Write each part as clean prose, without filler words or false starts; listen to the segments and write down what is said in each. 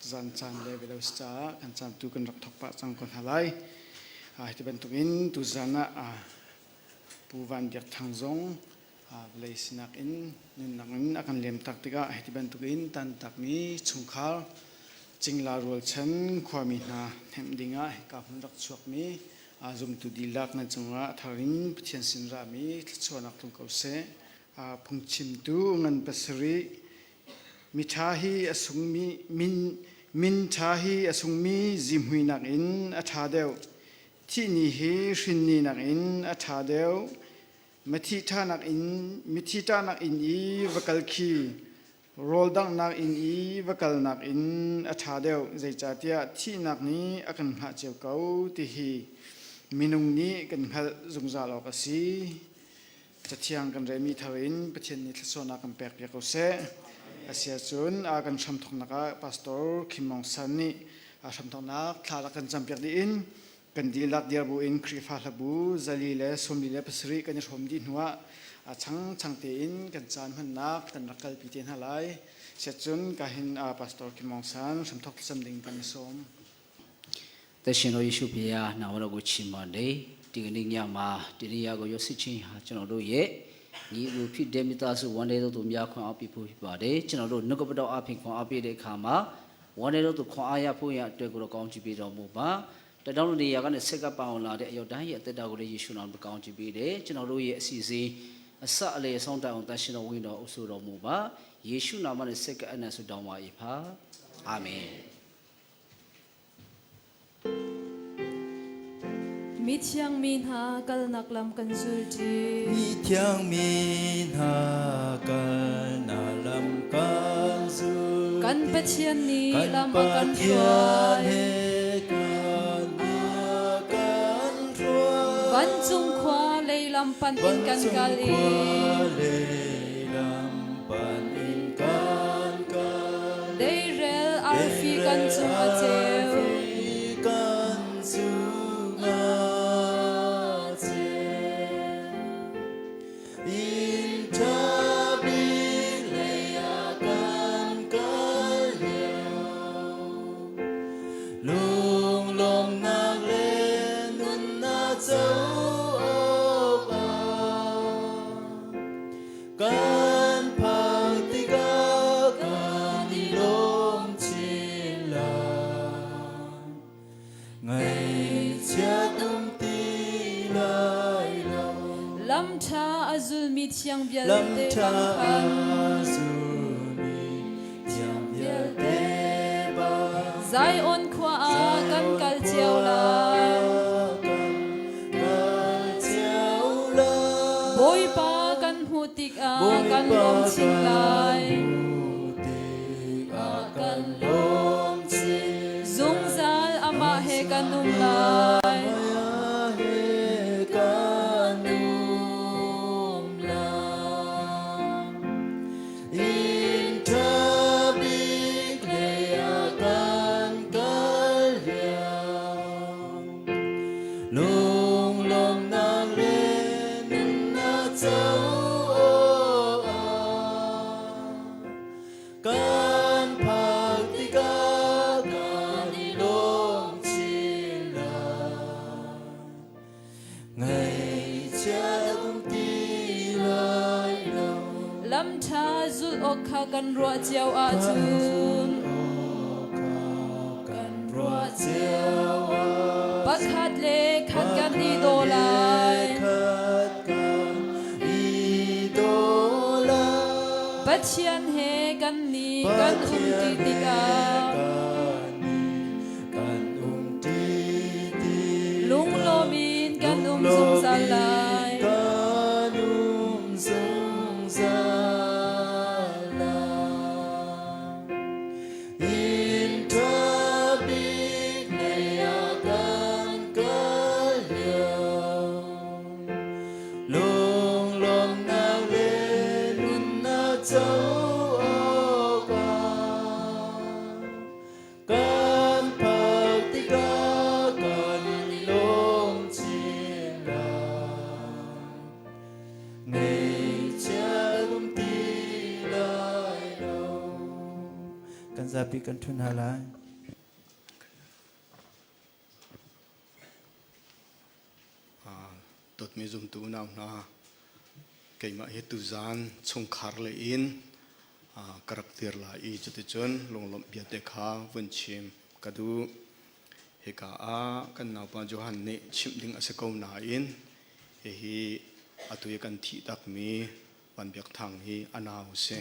Zan caan le velo si caah kan caan tu kan rak thok pah cang ko hna lai. Hi bantukin tuzan ah Pu Van Biak Thang zong vawlei sinak in nunnak in a kan lem tak tikah hiti bantukin tantakmi chungkhar cingla rualchan khuami hna hnemh dingah hika hmun rak chuakmi zumtu dihlak nan cungah a thar in Pathian sin rami thluachuahnak tlung ko seh. Phungchimtu ngan pasarih miṭha hi a sungmi min min ṭha hi a sungmi zihmui nakin a ṭha deuh. Thih ni hi hrin ni nakin a ṭha deuh. Mithi ṭhanak inn, mithi ṭahnak inn i va kal khi rawl danghnak inn i va kalnak in a ṭha deuh. Zeicahtiah thihnak nih a kan hngah cio ko ti hi minung nih kan hngalh zungzal awk a si. Cathiang kan relmi thar in Pathian nih thluachuahnak kan pek piak ko seh. Asiahcun a kan hramthawknak ah Pastor Kim Mong San nih a hramthawknak thla rak kan campiak dih in Kan dihlak dir buin Khrihfa hlabu 447 kan i hrawm dih hnuah a changchang tein kan caan hmannak kan rak kalpi te hna lai. Siatcun ka hin Pastor Kim Mong San hramthok thlacam ding kan i sawm. သက်ရှင်တော်ယေရှုဖခင်နာမတော်ကိုချီးမွမ်းတယ်ဒီကနေ့ညမှာဒီနေ့ရကိုရရှိခြင်းဟာကျွန်တော်တို့ရဲ့ညီအကိုဖြစ်တဲ့မိသားစုဝန်တဲ့တို့များခွန်အားပေးဖို့ဖြစ်ပါတယ်ကျွန်တော်တို့နှုတ်ကပတော်အဖင်ခွန်အားပေးတဲ့အခါမှာဝန်တဲ့တို့ခွန်အားရဖို့ရအတွက်ကိုတော့ကောင်းချီးပေးတော်မူပါ တတောင်းတို့နေရာကနေဆက်ကပ်ပအောင်လာတဲ့အယောက်တိုင်းရဲ့အသက်တာကိုလည်းယေရှုနာမကောင်းချီးပေးတယ်ကျွန်တော်တို့ရဲ့အစီအစဉ်အစအလေဆောင်တိုင်အောင်တရှင်တော်ဝိညာဉ်တော်အုပ်ဆိုတော်မူပါယေရှုနာမနဲ့ဆက်ကအနံ့ဆုတောင်းပါ၏ဖာအာမင် Mithiang mi hna kalnak lam kan zul ṭi. Mithiang mi hna kalnak lam kan zul Kan Pathian nih Kan lam a kan Pathian hruai. he kan a kan hruai. Vancung khua lei lam pan in kan Vancung kal i khua lei lam pan in kan kal. Deirel arfi kan cung a ceu. Arfi kan cung a ceu. Inn ṭha bik lei ah kan kal lio. Lunglawmhnak le nunnak co awkah Kan phak tikah kan i lawm chin lai. Ngaihchiat um ti lai lo. Lam ṭha a zulmi thiang vialte Lam ṭha bang khan a zulmi thiang vialte bang Zion khua ah kan kal cio lai. Kan kal cio lai. Bawipa kan hmuh tikah kan lawm chin lai. Kan lawm chin. Zungzal amah he kan um lai. Amah he kan um lai. Inn ṭha bik lei ah kan kal lio. Lunglawmhnak le nunnak co awkah kan phak tikah kan i lawm chin lai. Ngaihchia um ti lai lo. Lam ṭha zulh awk kha kan ruah cio ahcun Kan ruah cio ah pakhat le khat kan i daw lai. Khat kan i daw lai. Pathian he kan nih kan um ti tikah Kan um ṭi tikah Lunglawm in kan um zungzal lai. Kan um zungzal lai. Inn ṭha bik lei ah kan kal lio. Lunglawmhnak le nunnak co awkah Kan phak tikah kan i lawm chin lai. Ngeihchia um ti lai lo. Kan Zapi kan ṭhu hna lai. Dawtmi zumtu unau hna, keimah hi tuzaan chungkhar le in ka rak dir lai i cuticun lunglawmh bia te kha vun chim ka duh. Hika ah kan naupa Johan nih chimh ding a si ko nain hihi atu i kan thih takmi Van Biak Thang hi a nau si.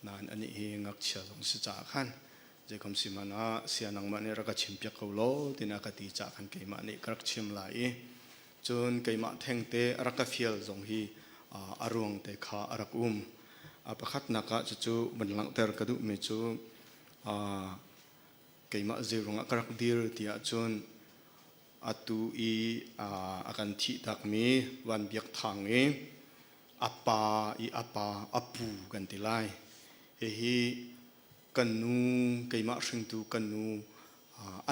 Nain anih hi ngakchia zong si caah khan zeikom si hmanh ah sia nangmah nih rak ka chimpiak ko law tiin a ka ti caah khan keimah nih ka rak chim lai i cun keimah thengte a rak ka fial zong hi a ruang te kha a rak um. A pakhatnak ah cucu van langhter ka duhmi cu keimah zeiruangah ka rak dir ti ahcun atu i a kan thih takmi Van Biak Thang i a pa i a pa a pu kan ti lai. Hihi kan nu keimah hringtu kan nu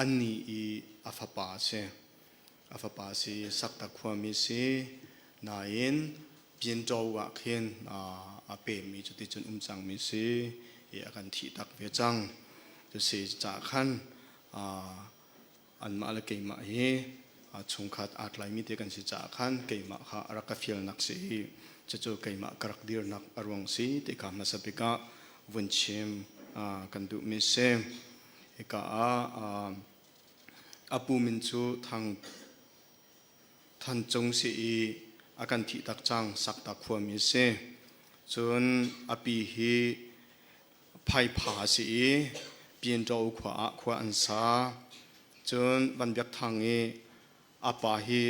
anni i a fapa a si. A fapa si Sakta khuami si. Nain Pianṭo ah khin a pemmi cuticun um cangmi si i a kan thih tak ve cang. Cusi caah khan anmah le keimah hi chungkhat aa tlaimi te kan si caah khan keimah kha a rak ka fialnak si i cucu keimah ka rak dirnak a ruang si ti kha hmasa bik ah vun chim kan duhmi si. Hika ah a pu min cu Thang Than Cung si i a kan thih tak cang Sakta khuami si. Cun a pi hi Phaipha a si i Pyinṭo khua ah khua an sa. Cun Van Biak Thang i a pa hi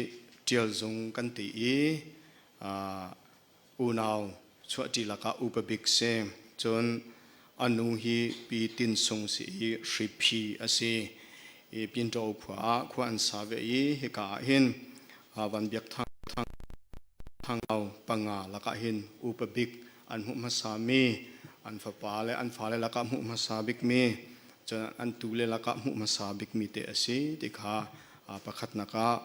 Ṭial Zung kan ti i unau chuahṭi lakah upa bik si. Cun a nu hi Pi Tin Sung si i Hriphi a si. I Pyinṭo khua ah khua an sa ve i hika ah hin Van Biak Thang Thangau panga lakah hin upa bik an hmuh hmasami an fapa le an fale lakah hmuh hmasa bikmi cun an tule lakah hmuh hmasa bikmi te a si ti kha pakhatnak ah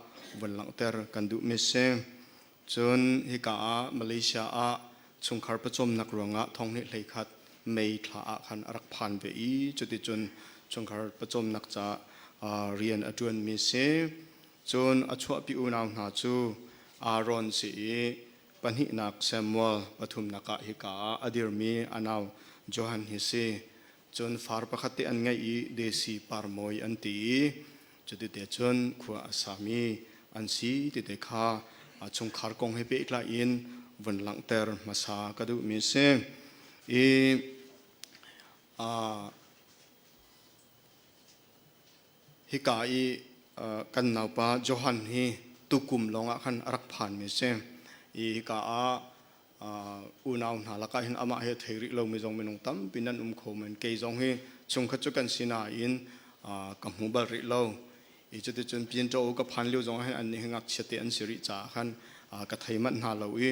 vun langhter kan duhmi si. Cun hika ah Malaysia ah chungkhar pawcawmnak ruangah thonghnih 11 May thla ah khan a rak phan ve i cuticun chungkhar pawcawmnak ca rian a ṭuanmi si. Cun a chuahpi unau hna cu Aaron si i pahnihnak Samuel, pathumnak ah hika ah a dirmi a nau Johan hi si. Cun far pakhat te an ngeih i Desi parmawi an ti i cutite cun khua a sami an si tite kha chungkhar kong he pehtlai in vun langhter hmasa ka duhmi si. I Hika i kan naupa Johan hi tukum lawngah khan a rak phanmi a si. I hika ah unau hna lakah hin amah he thei rih lomi zong minung tampi nan um kho men. Kei zong hi chungkhat cu kan si nain ka hmu bal rih lo. I cuticun Pinto ka phan lio zong ah hin annih hi ngakchia te an si rih caah khan ka thei manh hna lo i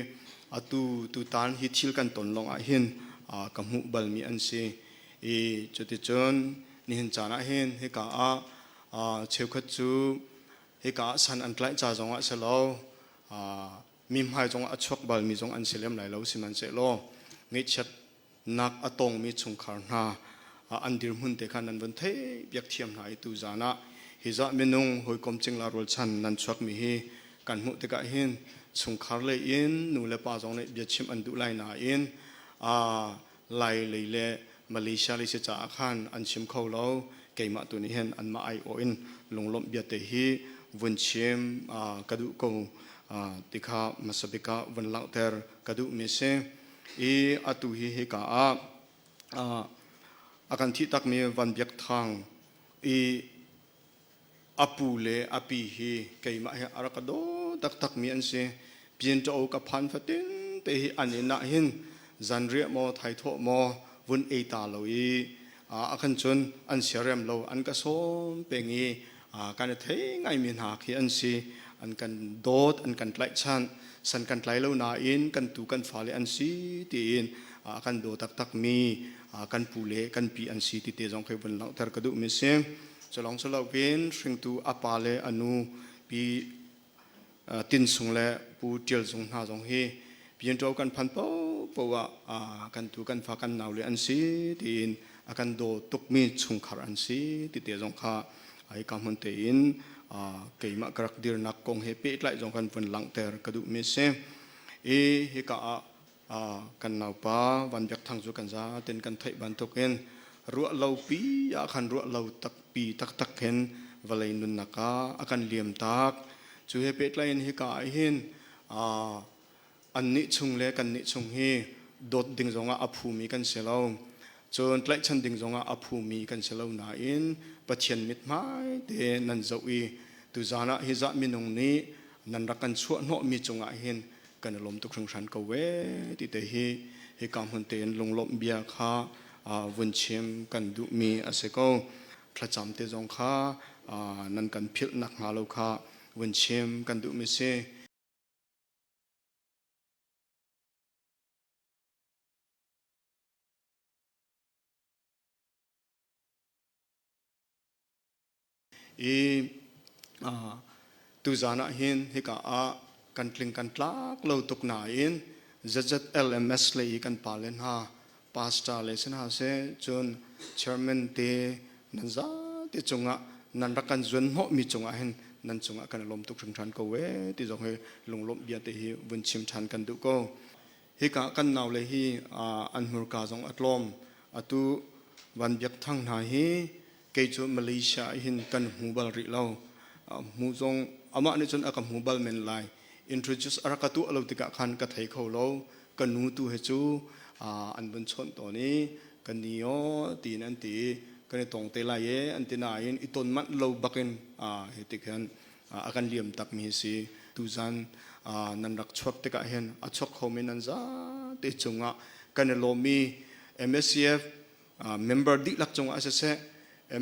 atu tutan hi thil kan ton lawng ah hin ka hmuh balmi an si. I cuticun nihin caan ah hin hika ah cheukhat cu hika ah san an tlaih ca zong ah si lo mi hmai zong ah a chuak balmi zong an si lem lai lo sihmanhsehlaw ngaihchiatnak a tongmi chungkhar hna an dirhmun te kha nan vun theih piak thiam hna i tuzaan ah hi zah minung hawikom cingla rualchan nan chuakmi hi kan hmuh tikah hin chungkhar lei in nu le pa zong nih biachim an duh lai nain Lai lei le Malaysia lei si caah khan an chim kho lo. Keimah tu nih hin anmah aiawh in lunglawmh biate hi vun chim ka duh ko ti kha hmasa bik ah vun langhter ka duhmi si. I atu hi hika ah a kan thih takmi Van Biak Thang i a pu le a pi hi keimah hi a rak ka daw taktakmi an si. Pianṭo ka phan fatin te hi an inn ah hin zanriah maw thaithawh maw vun ei ta lo i a kan cun an siarem lo an ka sawm peng i kan i thei ngaimi hna khi an si. An kan dawt, an kan tlaihchanh, san kan tlai lo nain kan tu kan fale an si tiin a kan daw taktakmi kan pu le kan pi an si ti te zong khi vun langhter ka duhmi si. Culong cu loin hringtu a pa le a nu Pi Tin Sung le Pu Ṭial Zung hna zong hi Pyinṭo kan phan paohpaoh poah ah kan tu kan fa kan nau le an si tiin a kan daw tukmi chungkhar an si ti te zong kha ai ka hmun tein keimah ka rak dirnak kong he pehtlai zong kan vun langhter ka duhmi si. I hika ah kan naupa Van Biak Thang cu kan zaten kan theih bantukin ruah lo pi ah khan ruah lo takpi taktak hin vawlei nunnak ah a kan liam tak. Cu he pehtlai in hika ah hin annih chung le kannih chung hi dawt ding zongah a phumi kan si lo. Cun tlaihchan ding zongah a phumi kan si lo nain Pathian mithmai te nan zoh i tuzaan ah hi zah minung nih nan rak kan chuah hnawhmi cungah hin kan i lawm tuk hringhran ko ee ti te hi hika hmun tein lunglawmh bia kha vun chim kan duhmi a si ko. Thlacam te zong kha nan kan philh nakhnga lo kha vun chim kan duhmi si. I tuzaan ah hin hika ah kan tling kan tlak lo tuk nain ZZLMS lei i kan pale hna pastor le si hna seh cun chairman te nan zate cungah nan rak kan zuan hnawhmi cungah hin nan cungah kan i lawm tuk hringhran ko ee ti zong hi lunglawmh bia te hi vun chim ṭhan kan duh ko. Hika kan naule hi an hmurka zong a tlawm. Atu Van Biak Thang hna hi kei cu Malaysia ah hin kan hmu bal rih lo. Hmu zong amah nih cun a ka hmu bal men lai. Introduce a rak ka tuah lo tikah khan ka thei kho lo. Ka nu tu he cu an vun chawnh tawn i ka ni aw tiin an ti i kan i tong te lai e an ti nain i ton manh lo bakin hi tik hin a kan liam takmi si. Tuzan nan rak chuak tikah hin a chuak khomi nan zate cungah kan i lawm i MSCF member dihlak cungah siseh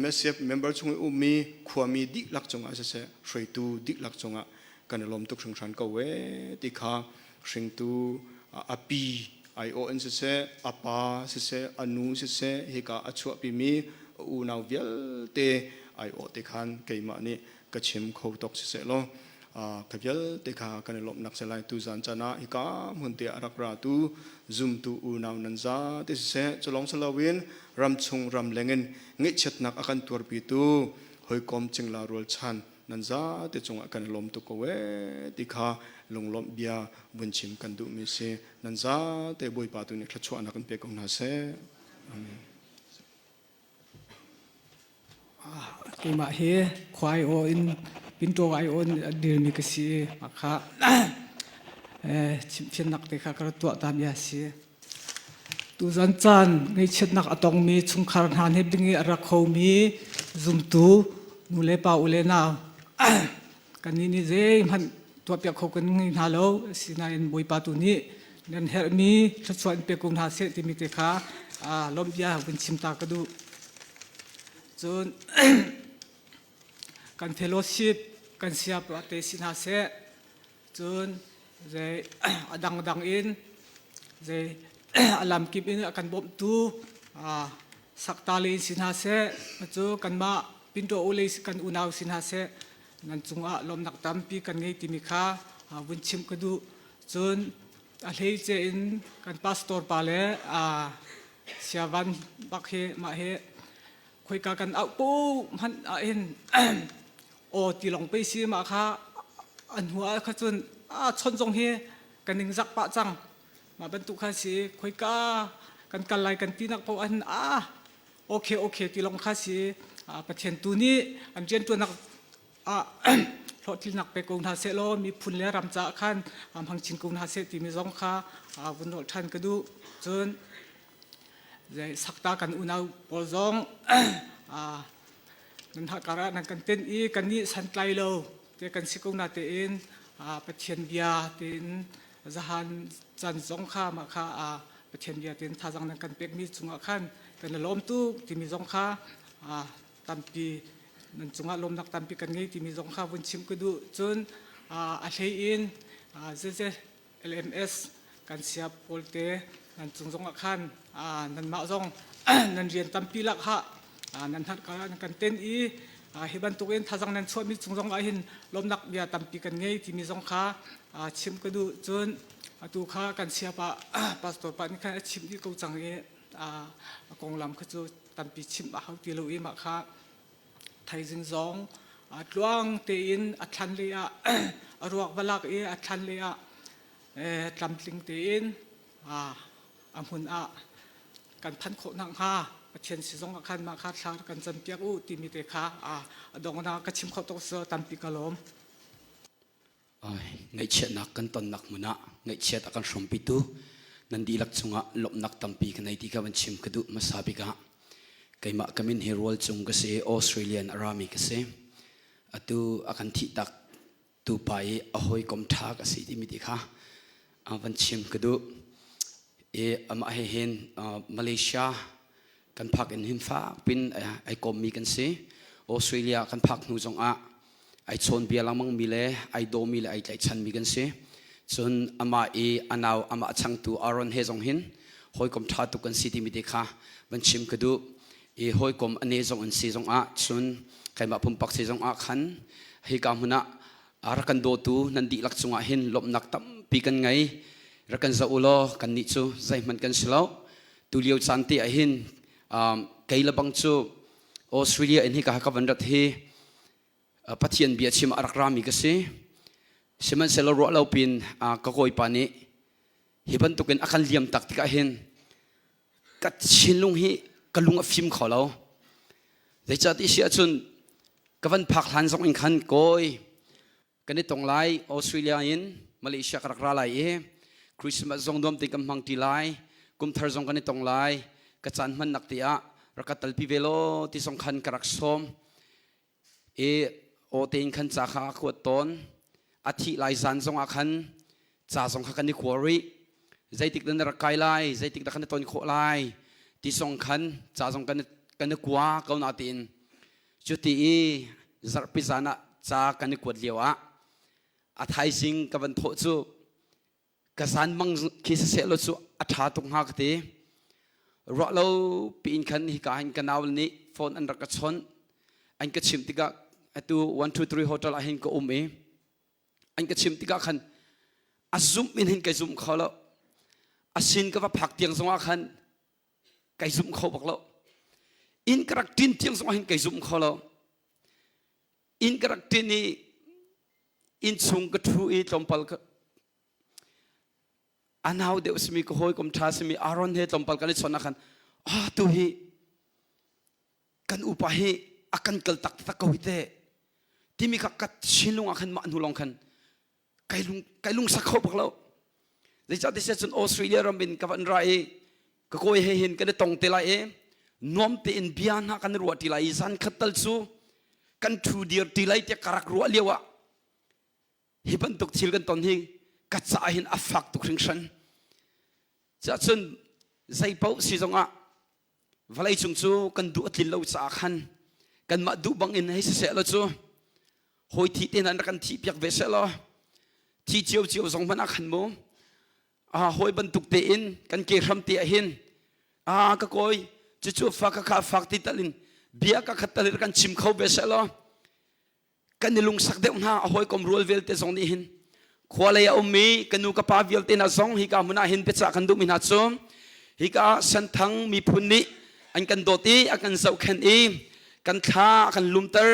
MSCF member chung i ummi khuami dihlak cungah siseh hruaitu dihlak cungah kan i lawm tuk hringhran ko ee ti kha hringtu a pi aiawh in siseh a pa siseh a nu siseh hika a chuahpimi a unau vialte aiawh te khan keimah nih ka chim kho tok siseh law ka vialte kha kan i lawmhnak si lai tuzan caan ah hika hmun te a rak ra tu zumtu unau nan za te siseh culong saloin ramchung ram lengin ngaihchiatnak a kan tuarpitu hawikom cingla rualchan nan za te cungah kan i lawm tuk ko ee ti kha lunglawmh bia vun chim kan duhmi si nan za te Bawipa tu nih thluachuahnak kan pe ko hna seh. Amen. Keimah hi khua aiawh in Pinto aiawh in a dirmi ka si i mah kha chimhfiannak te kha ka rak tuah tami a si. Tuzan caan ngaihchiatnak a tongmi chungkhar hna nih ding i a rak khomi zumtu nu le pa u le nau kannih nih zeihmanh tuahpiak kho kan ngei hna lo. Asinain Bawipa tu nih nan herhmi thluachuah in pe ko hna seh timi te kha lawmh bia vun chim ta ka duh. Cun kan fellowship kan siapa te si hna seh cun zei a dangdang in zei a lamkip in a kan bawmhtu sakta le in si hna seh cu kanmah Pinto ule kan unau si hna seh nan cungah lawmnak tampi kan ngei timi kha vun chim ka duh. Cun a hleice in kan pastor pa le siavan bak hi mah hi khoika kan auh po hmanh ah hin aw ti lawng pe si mah kha an hnu ah kha cun a chon zong hi kan ning zak pah cang mah bantuk kha si khoika kan kal lai kan ti nak paoh ah hin a okay okay ti lawng kha si Pathian tu nih an rianṭuannak ah hlawhtlinnak pe ko hna seh law miphun le ram caah khan hmang chin ko hna seh timi zong kha vun nolh ṭhan ka duh. Cun sakta kan unau pawl zong nan hahkar ah nan kan tenh i kannih santlai lo te kan si ko na tein Pathian bia tein zahan caan zong kha mah kha Pathian bia tein thazang nan kan pekmi cungah khan kan i lawm tuk timi zong kha tampi nan cungah lawmnak tampi kan ngei timi zong kha vun chim ka duh. Cun a hlei in zeze LMS kan siap pawl te nan cung zongah khan nanmah zong nan rian tampi lak ha nan hnat nan kan ten i hi bantukin thazang nan chuahmi cung zong ah hin lawmnak bia tampi kan ngei timi zong kha chim ka duh. Cun Atu kha kan siapa pastor pa nih khan a chim dih ko cang i a konglam kha cu tampi chim a hau ti lo i mah kha thaizing zong tluang tein a thlan lei ah a ruak va lak i a thlan lei ah tlamtling tein a hmun ah kan phanh khawh nakhnga Pathian si zong ah khan mah kha thla kan campiak u timi te kha a donghnak ka chim kho tuk so tampi ka lawm. Ngaihchiatnak kan tonnak hmun ah ngaihchiat a kan hrawmpitu nan dihlak cungah lawmhnak tampi ka nei ti kha van chim ka duh hmasa bik ah keimah ka min hi Rual Cung ka si i Australian a rami ka si. Atu a kan thih tak tu pa i a hawikom ṭha ka si timi ti kha van chim ka duh. I amah he hin Malaysia kan phak in hin fak pin ai kawmmi kan si. Australia kan phak hnu zongah ai chawn bia lengmang mi le ai dawmi le ai tlaihchanmi kan si. Cun amah i a nau amah changtu Aaron he zong hin hawikom ṭha tuk kan si timi te kha van chim ka duh. I hawikom ane zong an si zongah cun keimah pumpak si zongah khan hika hmun ah rak kan dawtu nan dihlak cungah hin lawmhnak tampi kan ngei. Rak kan zoh u law kannih cu zeihmanh kan si lo. Tulio caan te ah hin kei le bang cu Australia in hika ka van rat hi Pathian bia chim a rak rami ka si. Sihmanhsehlaw ruah lo pin ka kawipa nih hi bantukin a kan liam tak tikah hin ka thinlung hi ka lung a fim kho lo. Zeicahti si ahcun ka van phak hlan zong in khan kawi Kan i tong lai Australia in Malaysia ka rak ra lai i Christmas zong nuam tein kan hmang ṭi lai. Kum thar zong kan i tong lai. Ka caan hmannak te ah rak ka talpi ve law ti zong khan ka rak sawm. I aw tein khan ca kha a kuat tawn. A thih lai zan zong ah khan ca zong kha kan i kua rih. Zeitik dah na rak kai lai, zeitik dah kan i ton khawh lai ti zong khan ca zong kan i kua ko na tiin Cuti i zarhpi zan ah ca kan i kuat lio ah a thaizing ka van thawh cu ka zan mang khi siseh law cu a ṭha tuk hnga ka ti. Ruah lo piin khan hika hin ka nau nih phone an rak ka chawnh. An ka chimh tikah atu 123 hotel ah hin ka um i an ka chimh tikah khan a zumh in hin kai zum kho lo. A sin ka va phak tiang zongah khan kai zum kho bak lo inn ka rak ṭin tiang zong hin kai zum kho lo inn ka rak ṭin i inn chung ka ṭhu i tlawmpal ka a nau deuh simi ka hawikom ṭha simi Aaron he tlawmpal kan i chawnh ah khan ah tu hi kan upa hi a kan kal tak tak ko hi te timi kha ka thinlung ah khan mah hnu lawng khan kai lung kai lungsak kho bak lo zeicah ti cun Australia ram in ka van ra i ka kawi he hin kan i tong te lai i nuam tein bia hna kan i ruah ti lai i zan khat tal cu kan thu dir ti lai tiah ka rak ruah lio ah hi bantuk thil kan ton hi ka ca hin a fak tuk hringhran cun zei paoh si zongah vawlei cung cu kan duh a tlin lo caah khan kanmah duh bang in hei siseh law cu hawi thi te hna kan thih piak ve seh law thi cio cio zong hmanh ah khan mu a hawi bantuk tein kan ke hram te ah hin a ka kawi cucu fa ka kha fak ti tal in bia ka khat tal in kan chim kho ve seh law kan i lungsak deuh hna a hawikom rual vialte zong nih hin khua lei a ummi ka nu ka pa vialte hna zong hika hmun ah hin biacah kan duhmi hna cu hika Senthang miphun nih an kan dawt i a kan zohkhenh i kan thla a kan lumter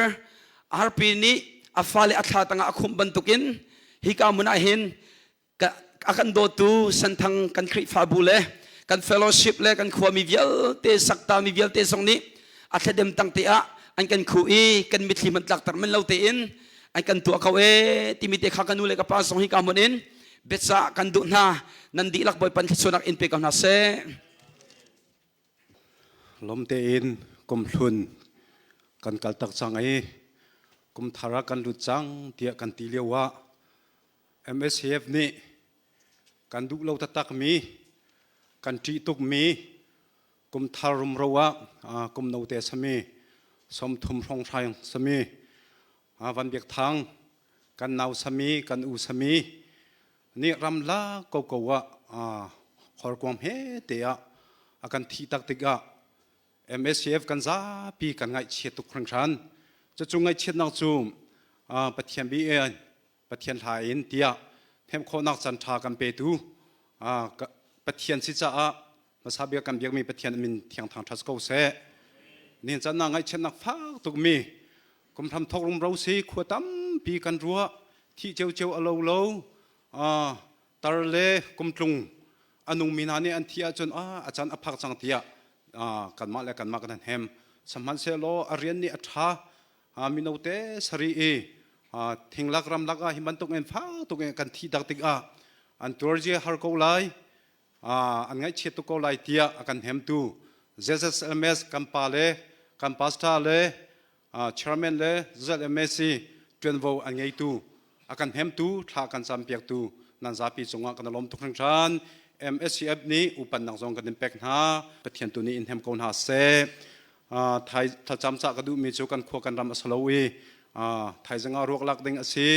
arpi nih a fale a thla tangah a khumh bantukin hika hmun ah hin a kan dawtu Senthang kan Khrihfabu le kan fellowship le kan khuami vialte saktami vialte zong nih a thladem tang te ah an kan khu i kan mitthli hmanh tlakter men lo tein an kan tuah ko e timi te kha ka nu le ka pa zong hi ka hmun in biacah kan duh hna nan dihlak Bawipa thluachuahnak in pe ko hna seh. Lom tein kum hlun kan kal tak cang i kum thar ah kan lut cang tiah kan ti lio ah MSF nih kan duh lo taktakmi, kan ṭih tukmi kum thar rumro ah kum note sami 30 hrawnghrang sami Van Biak Thang kan nau sami kan u sami nih ramlak koko ah horkuang he te ah a kan thih tak tikah MSCF kan zapi kan ngaihchiat tuk hringhran. Cucu ngaihchiatnak cu Pathian bi Pathian hla in tiah hnemh khawhnak caan ṭha kan petu. Pathian si caah hmasa bik kan biakmi Pathian min thiang thang ṭhat ko seh. Nihin caan ah ngaihchiatnak fak tukmi kum hram thok rumro si khua tampi kan ruah thih ciocio a lo lo tar le kumtlung a nungmi hna nih an thih ahcun a can a phak cang tiah kanmah le kanmah kan hem. Sihmanhsehlaw a rian nih a ṭha mino te sari i thinglak ramlak ah hi bantuk in fak tuk in kan thih dak tikah an tuarzia har ko lai an ngaihchiat tuk ko lai tiah a kan hnemtu ZSMS kan pa le kan pastor le chairman le ZMSC ṭuanvo an ngeitu a kan hnemtu thla kan campiaktu nan zapi cungah kan lawm tuk hringhran. MSCF nih upannak zong kan in pek hna. Pathian tu nih in hnem ko hna seh. Thai thlacam cah ka duhmi cu kan khua kan ram a si lo i thaizing ah ruak lak ding a si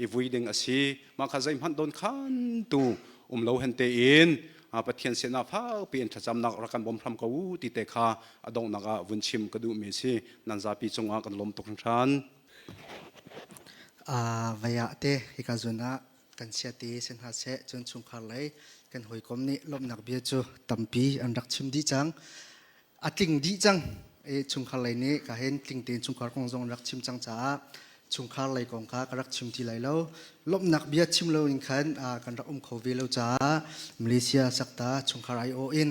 i vui ding a si. Mah kha zeihmanh don khan tu um lo hen tein Pathian sinah fakpi in thlacamnak rak kan bawm hram ko u ti te kha a donghnak ah vun chim ka duhmi a si. Nan zapi cungah kan lawm tuk hringhran. Vaya te hika zun ah kan sia te sin hna seh cun chungkhar lei kan hawikom nih lawmhnak bia cu tampi an rak chim dih cang. A tling dih cang. E chungkhar lei nih ka hen tling tein chungkhar kong zong rak chim cang caah chungkhar lei kong kha ka rak chim ti lai lo. Lawmhnak bia chim lo in khan kan rak um kho ve lo caah Malaysia sakta chungkhar aiawh in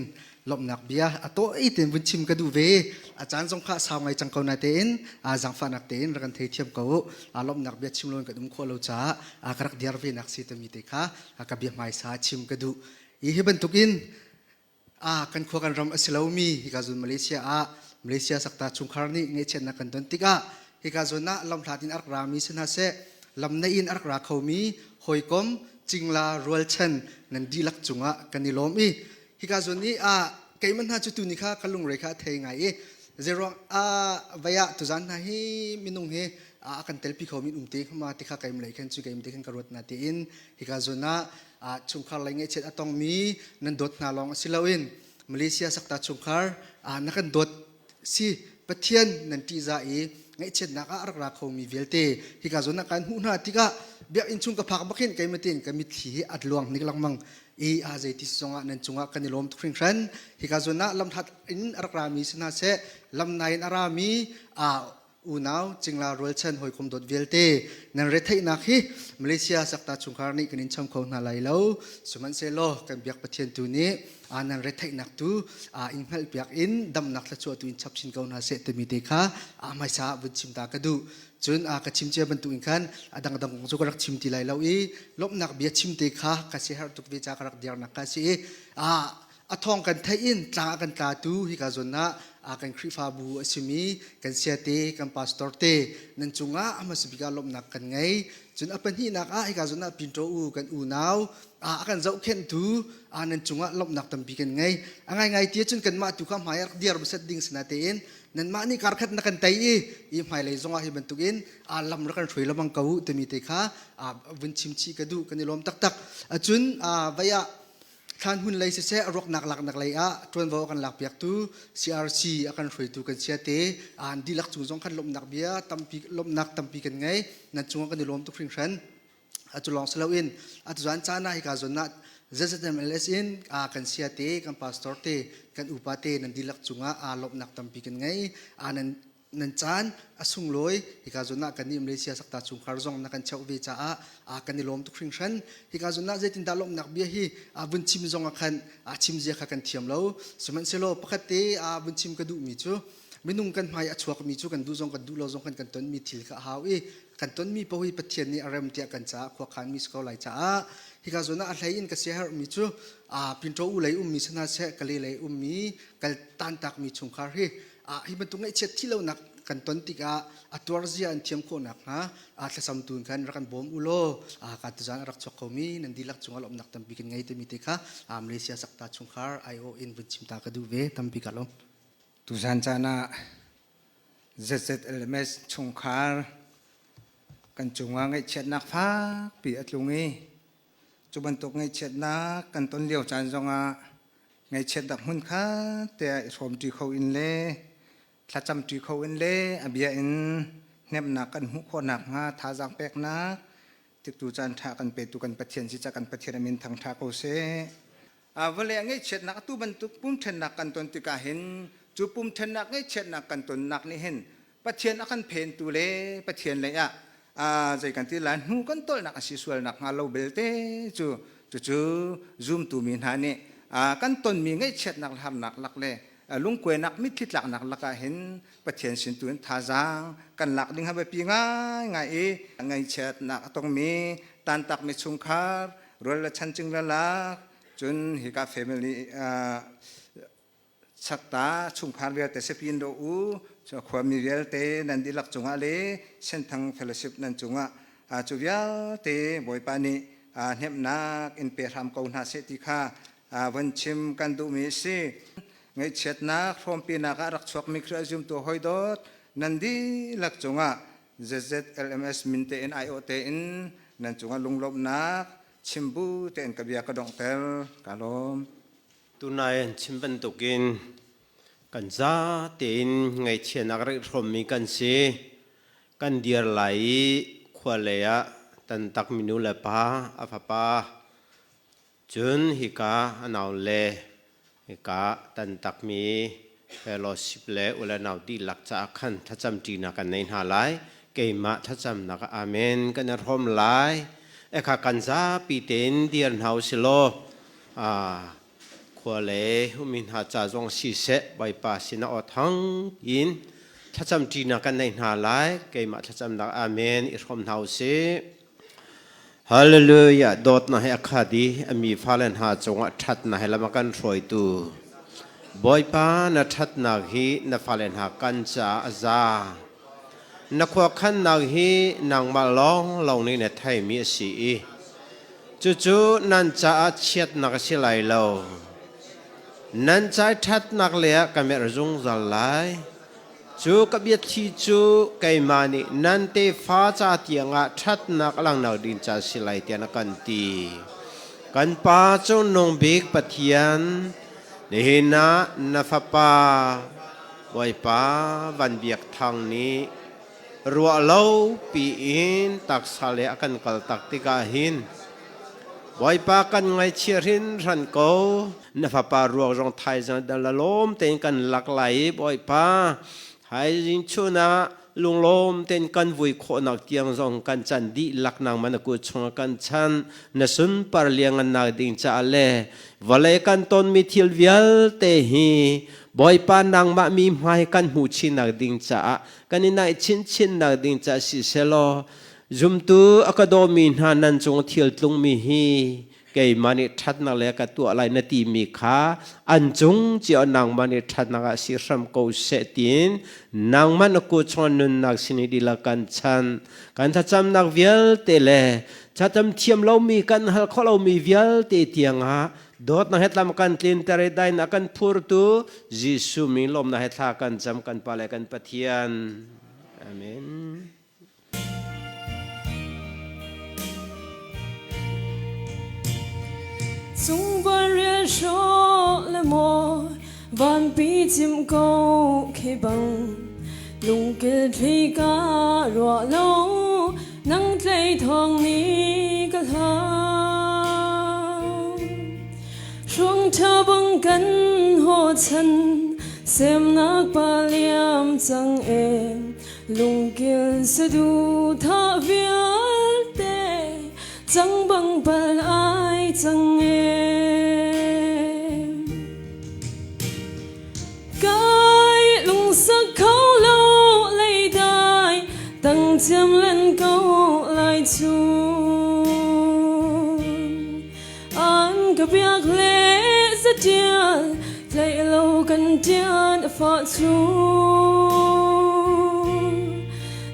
lawmhnak bia a tawi tein vun chim ka duh ve. A caan zong kha sau ngai cang ko na tein zaangfahnak tein rak kan theithiam ko. Lawmhnak bia chim lo in kan um khawh lo caah ka rak diar ve nak si timi te kha ka bia hmaisa chim ka duh. I hi bantukin kan khua kan ram a si lomi hika zun Malaysia ah Malaysia sakta chungkhar nih ngaihchiatnak kan don tikah hika zawn ah lamhlat in a rak rami si hna seh lam nei in a rak ra khomi hawikom cingla rualchan nan dihlak cungah kan i lawm i hika zawn i keimah hna cu tuni kha ka lungre kha a thei ngai i zeiruang vei ah tuzan hna hi minung hi a kan telpi kho min um te khama ti kha keim lei khan cu keim te khan ka ruat na tiin hika zawn ah chungkhar lei ngaihchiat a tongmi nan dawt hna lawng a si loin Malaysia sakta chungkhar na kan dawt si Pathian nan ṭihzah i ngaihchiatnak ah a rak ra khomi vialte hika zawn ah kan hmuh hna tikah biakinn chung ka phak bakin keimah tein ka mitthli hi a luang hnik lengmang i a zeiti zongah nan cungah kan i lawm tuk hringhran. Hika zawn ah lamhlat in a rak rami si hna seh lamnai in a rami unau cingla rualchan hawikom dawt vialte nan retheihnak hi Malaysia sakta chungkhar nih kan in cham kho hna lai lo. Sihmanhsehlaw kan biak Pathian tu nih nan retheihnak tu in hngalhpiak in damnak thluachuah tu in chap chin ko hna seh timi te kha hmaisa vun chim ta ka duh. Cun ka chim cia bantuk in khan a dangdang kong cu ka rak chim ti lai lo i lawmhnak bia chim te kha ka siaherh tuk ve ca ka rak diarnak ka si i a thawng kan theih in tlang a kan tlatu hika zawn ah kan Khrihfabu a simi kan siate kan pastor te nan cungah a hmasa bik ah lawmhnak kan ngei. Cun a pahnihnak ah hika zawn ah Pinto u kan unau a kan zohkhenhtu nan cungah lawmhnak tampi kan ngei. A ngaingai ti cun kanmah tu kha hmai rak diar hmasat ding sina tein nanmah nih karkhat na kan tei i i hmailei zongah hi bantukin lam rak kan hruai lengmang ko timi te kha vun chim chih ka duh. Kan i lawm taktak. Cun vei ah thlan hmun lei siseh ruaknak laknak lei ah ṭuanvo a kan lakpiaktu CRC a kan hruaitu kan chia te an dihlak cung zong khan lawmhnak bia tampi lawmhnak tampi kan ngei. Nan cungah kan i lawm tuk hringhran. Atu lawng si loin atu zan caan ah hika zawn ah ZZMLS in kan sia te kan pastor te kan upa te nan dihlak cungah aa lawmhnak tampi kan ngei. Nan nan caan a sunglawi hika zawn ah kan nih Malaysia sakta chungkhar zong na kan cheuh ve caah kan i lawm tuk hringhran. Hika zawn ah zeitindah lawmhnak bia hi vun chim zong ah khan chim zia kha kan thiam lo. Sihmanhsehlaw pakhat te vun chim ka duhmi cu minung kan hmai a chuakmi cu kan duh zong kan duh lo zong kan kan tonmi thil kha a hau i kan tonmi paoh hi Pathian nih a rem tiah kan caah khuakhanmi si ko lai caah hika zawn ah a hlei in ka siaherhmi cu Pinto u lei ummi si hna seh Kale lei ummi kal tantakmi chungkhar hi hi bantuk ngaihchiat thi lonak kan ton tikah a tuar zia an thiam khawh nakhnga thlacam tu in khan rak kan bawm u law ka tuzaan a rak chuak khomi nan dihlak cungah lawmhnak tampi kan ngei timi te kha Malaysia sakta chungkhar IO in vun chim ta ka duh ve. Tampi ka lawm. Tuzaan caan ah ZZLMS chungkhar kan cungah ngaihchiatnak fakpi a tlung i cu bantuk ngaihchiatnak kan ton lio caan zongah ngaihchiatnak hmun khat te ah i hrawmṭi kho in le thlacamṭi kho in le a bia in hnemhnak kan hmuh khawh nakhnga thazaang peknak tiktu caan ṭha kan petu kan Pathian si ca kan Pathian a min thangṭha ko seh. Vawlei ah ngaihchiatnak atu bantuk pumṭhennak kan ton tikah hin cu pumṭhennak ngaihchiatnak kan tonnak nih hin Pathian a kan phentu le Pathian lei ah zei kan ti lai hnu kan tolnak a si sualnak hnga lo belte cu cucu zumtu mi hna nih kan tonmi ngaihchiatnak le harnak lak le lungkuainak mitthli tlaknak lakah hin Pathian sin tu in thazaang kan lak ding ha biapi ngaingai i ngaihchiatnak a tongmi tantakmi chungkhar rual le chanching le lak cun hika family sakta chungkhar vialte sepin do u khuami vialte nan dihlak cungah le Senthang Fellowship nan cungah cu vialte Bawipa nih hnemhnak in pe hram ko hna seh ti kha von chim kan duhmi a si. Ngaihchiatnak hrawmpinak ah rak chuakmi Khrih a zumtu hawidawt nan dihlak cungah ZZLMS min tein aiawh tein nan cungah lunglawmhnak chimbu tein ka bia ka donghter. Ka lawm. Tunai an chim bantukin kan za tein ngaihchiatnak rak i hrawmmi kan si. Kan dir lai i khua lei ah tantak minu le pa a fapa cun hika a nau le hika tantakmi fellowship le u le nau dihlak caah khan thlacamṭinak kan nei hna lai. Keimah thlacamnak ah amen kan i hrawm lai. Ekha kan zapi tein dir hna u si law khua le ummi hna ca zong siseh Bawipa sinah aw thang in thlacam ṭinak kan nei hna lai. Keimah thlacamnak amen i hrawm hna u sih. Hallelujah dawtnak he a khat i a mi fale hna cungah ṭhatnak he lam a kan hruaitu Bawipa na ṭhatnak hi na fale hna kan caah a za. Na khuakhannak hi nangmah lawnglawng nih na theimi a si i cucu nan caah chiatnak a si lai lo. Nan ca i ṭhatnak lei ah ka merh zungzal lai. Cu ka biathli cu keimah nih nan tefa ca tiangah ṭhatnak a langhnak ding ca a si lai tiah na kan ti. Kan Pa Cungnung Bik Pathian, nihin ah na Fapa Bawipa Van Biak Thang nih ruah lo piin taksa le a kan kaltak tikah hin Bawipa kan ngaihchia hrinhran ko. Na fapa ruak zong thaizing dal lawm tein kan lak lai i Bawipa thaizing chun ah lunglawm tein kan vui khawhnak tiang zong kan can dihlak nangmah na kut chungah kan chan na sunpar liangannak ding caah le vawlei kan tonmi thil vialte hi Bawipa nangmah mi hmai kan hmuh chinnak ding caah kan i naih chinchinnak ding caah si selaw zumtu a ka dawmi hna nan cung thil tlungmi hi keimah nih ṭhatnak le ka tuah lai na timi kha an cung cio nangmah nih ṭhatnak ah si hram ko seh tiin nangmah na kut chungah nunnak sin i dihlak kan chan kan thlacamnak vialte le thlacam thiam lomi kan hal khawh lomi vialte tiangah dawtnak he tlam kan tlinter i dainak kan phurtu Jesuh min lawmnak he thla kan cam kan Pa le kan Pathian. Amen. Cungvan rial hrawh le maw vanpi cim ko khi bang lungkil thli ka ruah lo nang tlei thawng ni ka hlau hruang ṭha bang kan haw chan semnak pa liam cang em Lungkil saduhthah vialte cang bang pal ai cang e. Kai lungsak kho lo leidai tang thiam len ko lai chun. An ka biak le zatial tlaih lo kan tian a fah cu.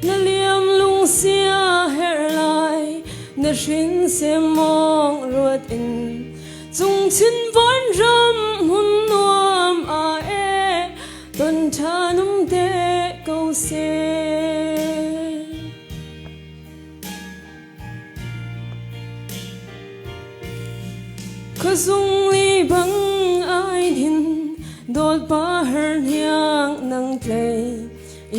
Na liam lungsia herh lai na hrin semong ruat in cungchin van ram hmun nuam a e ton tha num te ko seh. Khuazung li bang ai hin dawt pa har hniang nang tlei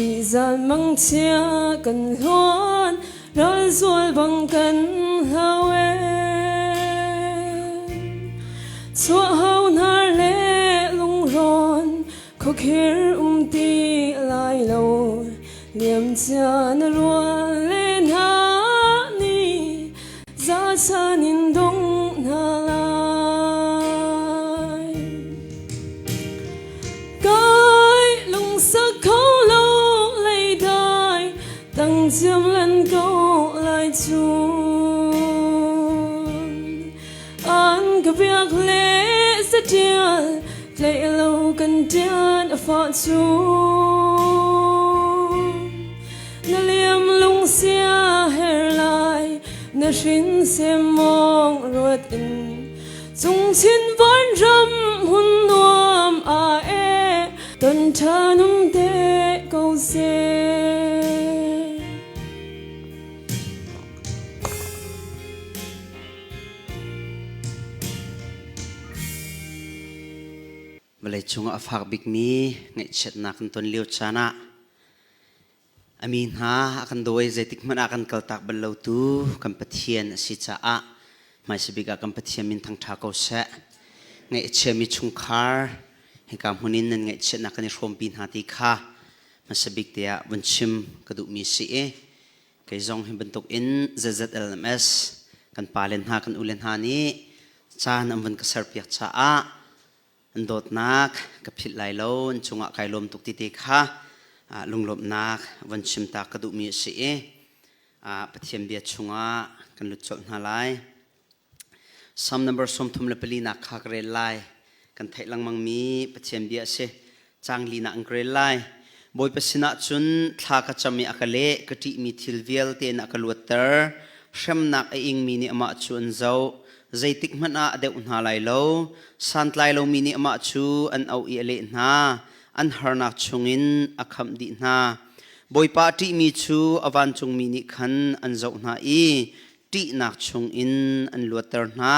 i zan mangchia kan hluan ral zual bang kan hlau e. Chuah hau hnar le lungrawn khuakhir um ti lai lo. Liamcia na rual le hna nih zasan in dong hna lai. Kai lungsak kho lo leidai tang ciam lan ko lai cun. An ka biak le satial tlaih lo kan tian a fah cu. Na liam lungsia her lai na hrin sem mong ruat in Cungchin vanram hun nuam a e ton ṭhan um te ko seh. Vawlei cungah a fak bikmi ngaihchiatnak kan ton lio caan ah A mi hna a kan dawi zeitik hmanh ah kan kaltak bal lotu kan Pathian a si caah hmaisabik ah kan Pathian min thangṭha ko seh. Ngaih a chiami chungkhar hika hmun in nan ngaihchiatnak kan i hrawmpi hna ti kha hmasabik te ah vun chim ka duhmi si i kei zong hi bantuk in ZZLMS kan pale hna kan ule hna nih caan an vun ka serpiak caah An dawtnak ka philh lai lo, an cungah kai lawm tuk ti te kha lunglawmhnak von chim ta ka duhmi a si i Pathian bia chungah kan lut colh hna lai. Psalm number 34 nak kha ka rel lai. Kan theih lengmangmi Pathian bia a si. Caang li nak in ka rel lai. Bawipa sinah cun thla ka cam i a ka leh, ka ṭihmi thil vialte in a ka luatter. Hremnak a ingmi nih amah cu an zoh. Zeitik hmanh ah a deuh hna lai lo. Santlai lomi nih amah cu an auh i a leh hna. An harnak chungin a khamh dih hna. Bawipa a ṭihmi cu a vancungmi nih khan an zoh hna i ṭihnak chungin an luatter hna.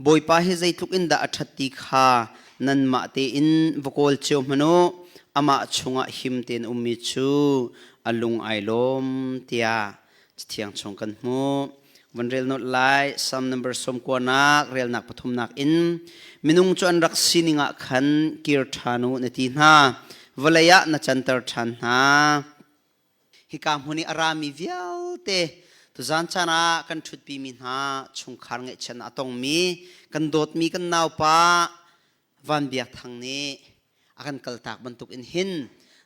Bawipa hi zeitluk in dah a ṭhat ti kha nanmah tein va kawl cio hmanh u. Amah chungah him tein ummi cu a lung ai lawm tiah Cathiang chung kan hmuh. Van rel nolh lai Psalm number 90 relnak pathumnak in minung cu an rak sining ah khan kir ṭhan u na ti hna. Vawlei ah na canter ṭhan hna. Hika hmun i a rami vialte tuzan caan ah kan ṭhutpimi hna chungkhar ngaihchiatnak a tongmi kan dawtmi kan naupa Van Biak Thang nih a kan kaltak bantuk in hin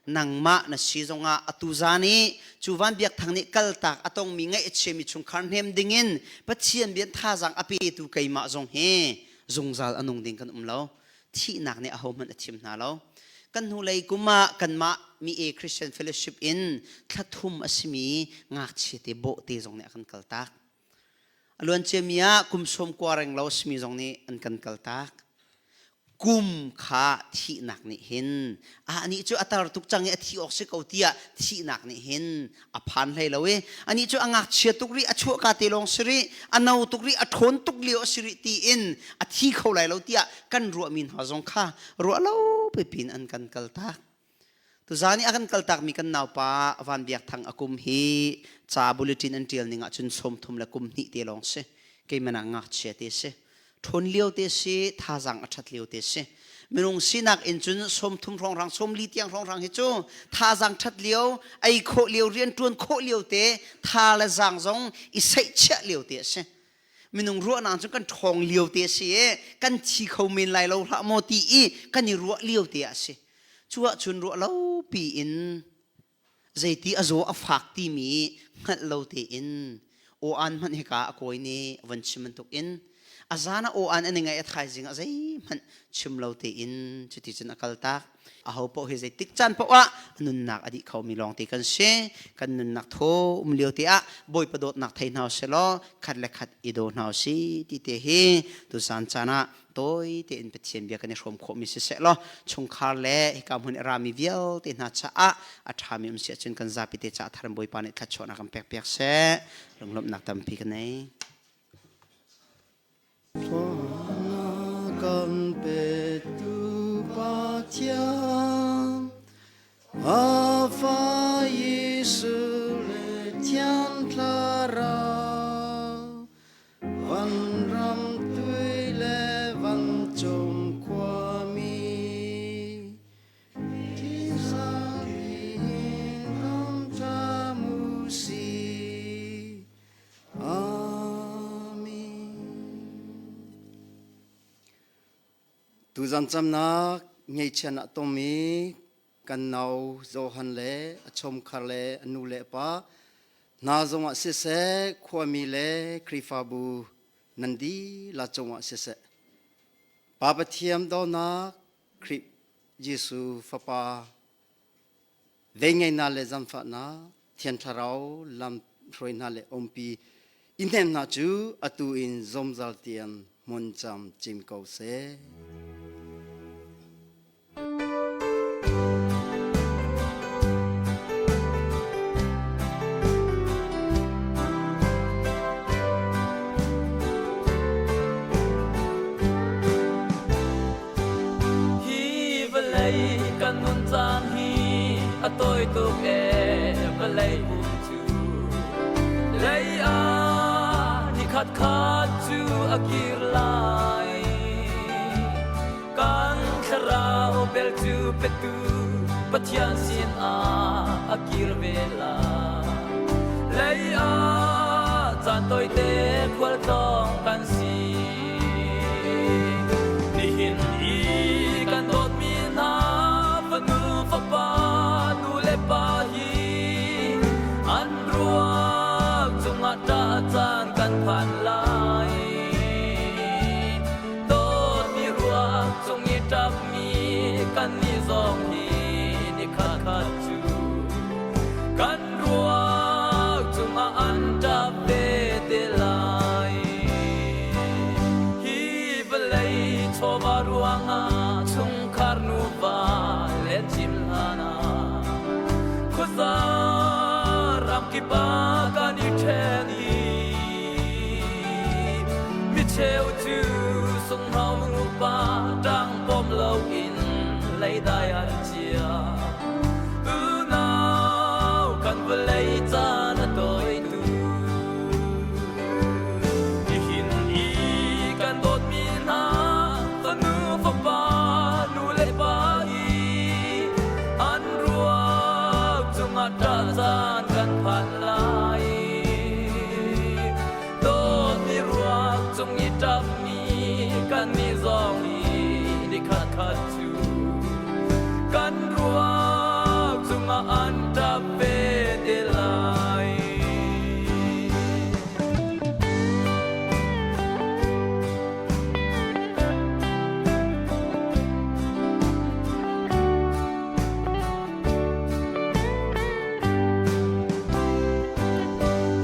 nangmah na si zongah atu zan i cu Van Biak Thang nih kaltak a tongmi ngaih a chiami chungkhar hnem dingin Pathian bia thazaang a petu keimah zong hi zungzal a nung ding kan um lo. Thihnak nih ahohmanh a thim hna lo. Kan hnulei kum ah kanmah mi e Christian Fellowship in thla thum a simi ngakchia te bawhte zong nih a kan kaltak. A luanciami ah kum sawm kua reng lo a simi zong nih an kan kaltak. Kum kha thihnak nih hin anih cu a tar tuk cang i a thi awk si ko tiah thihnak nih hin a phan hlei lo i anih cu a ngakchia tuk rih a chuahka te lawng si rih a no tuk rih a ṭhawn tuk lio a si rih tiin a thi kho lai lo tiah kan ruahmi hna zong kha ruah lo pipin an kan kaltak tuzan i a kan kaltakmi kan naupa Van Biak Thang a kum hi ca bulletin an ṭial ning ahcun 30 le kum hnih te lawng si keimah nak ngakchia te si ṭhawn lio te si thazaang a ṭhat lio te si minung sinak in cun 30 hrawnghrang 40 tiang hrawnghrang hi cu thazaang ṭhat lio ei khawh lio rian ṭuan khawh lio te tha le zaang zong i seihchiah lio te a si minung ruahnak cu kan ṭhawng lio te a si i kan thi kho men lai lo hlah maw ti i kan i ruah lio te a si cu ahcun ruah lo pi in zeiti a zaw a fak timi hngalh lo tein aw-an hmanh hika a kawi nih a von chim bantuk in a zan ah aw-an an i ngaih a thaizing ah zeihmanh chim lo tein cuti cun a kaltak aho paoh hi zeitik caan paoh ah a nunnak a dih khomi lawngte kan si kan nunnak thaw um lio te ah Bawipa dawtnak thei hna usih law khat le khat i daw hna usih ti te hi tuzan caan ah tawi tein Pathian bia kan i hrawm khawhmi siseh law chungkhar le hika hmun i rami vialte hna caah a ṭhami um si ahcun kan zapi te caah thar Bawipa nih thluachuahnak kan pek piak seh lunglawmhnak tampi ka nei. Kan petu Pathian A Fa Jesuh le Thiang Thlarau Vanram tui le vancung. Tuzan camnak ngeihchian ah tongmi kan nau Johan le a chungkhar le a nu le a pa hna zongah siseh, khuami le Khrihfabu nan dihlak cungah siseh, Pa Pathian dawtnak, Khrih Jesuh Fapa Vengeihnak le zaangfahnak, Thiang Thlarau lam hruai hna le umpi i hnem hna cu atu in zungzal tiang hmun camcin ko seh. Hi vawlei kan nun caan hi a tawi tuk ee vawlei pum cu lei ah nikhat khat cu a kir lai kan thlarau bel cu petu Pathian sin ah a kir ve lai lei ah caan tawite khualtlawng kan si Nihin i kan dawtmi hna fanu fapa nu le pa hi an ruak cungah ṭah caan kan phan lai. Dawtmi ruak cung i ṭapmi kannih zong hi nikhat khat cu kan ruak cungah an ṭap ve te lai. Hi vawlei chawva ruangah chungkhar nuva le cim hlanah khuaza ramkip ah kan i ṭhen i micheu cu sunghno nupa ṭang pom loin leidai an chia. Unau kan vawlei caan a tawi tu. Nihin i kan dawtmi hna fanu fapa nu le pa i an ruak cungah ṭah caan kan phan lai. Dawtmi ruak cung i ṭapmi kannih zong hi nikhat khat cu kan ruak cungah an ṭap ve te lai.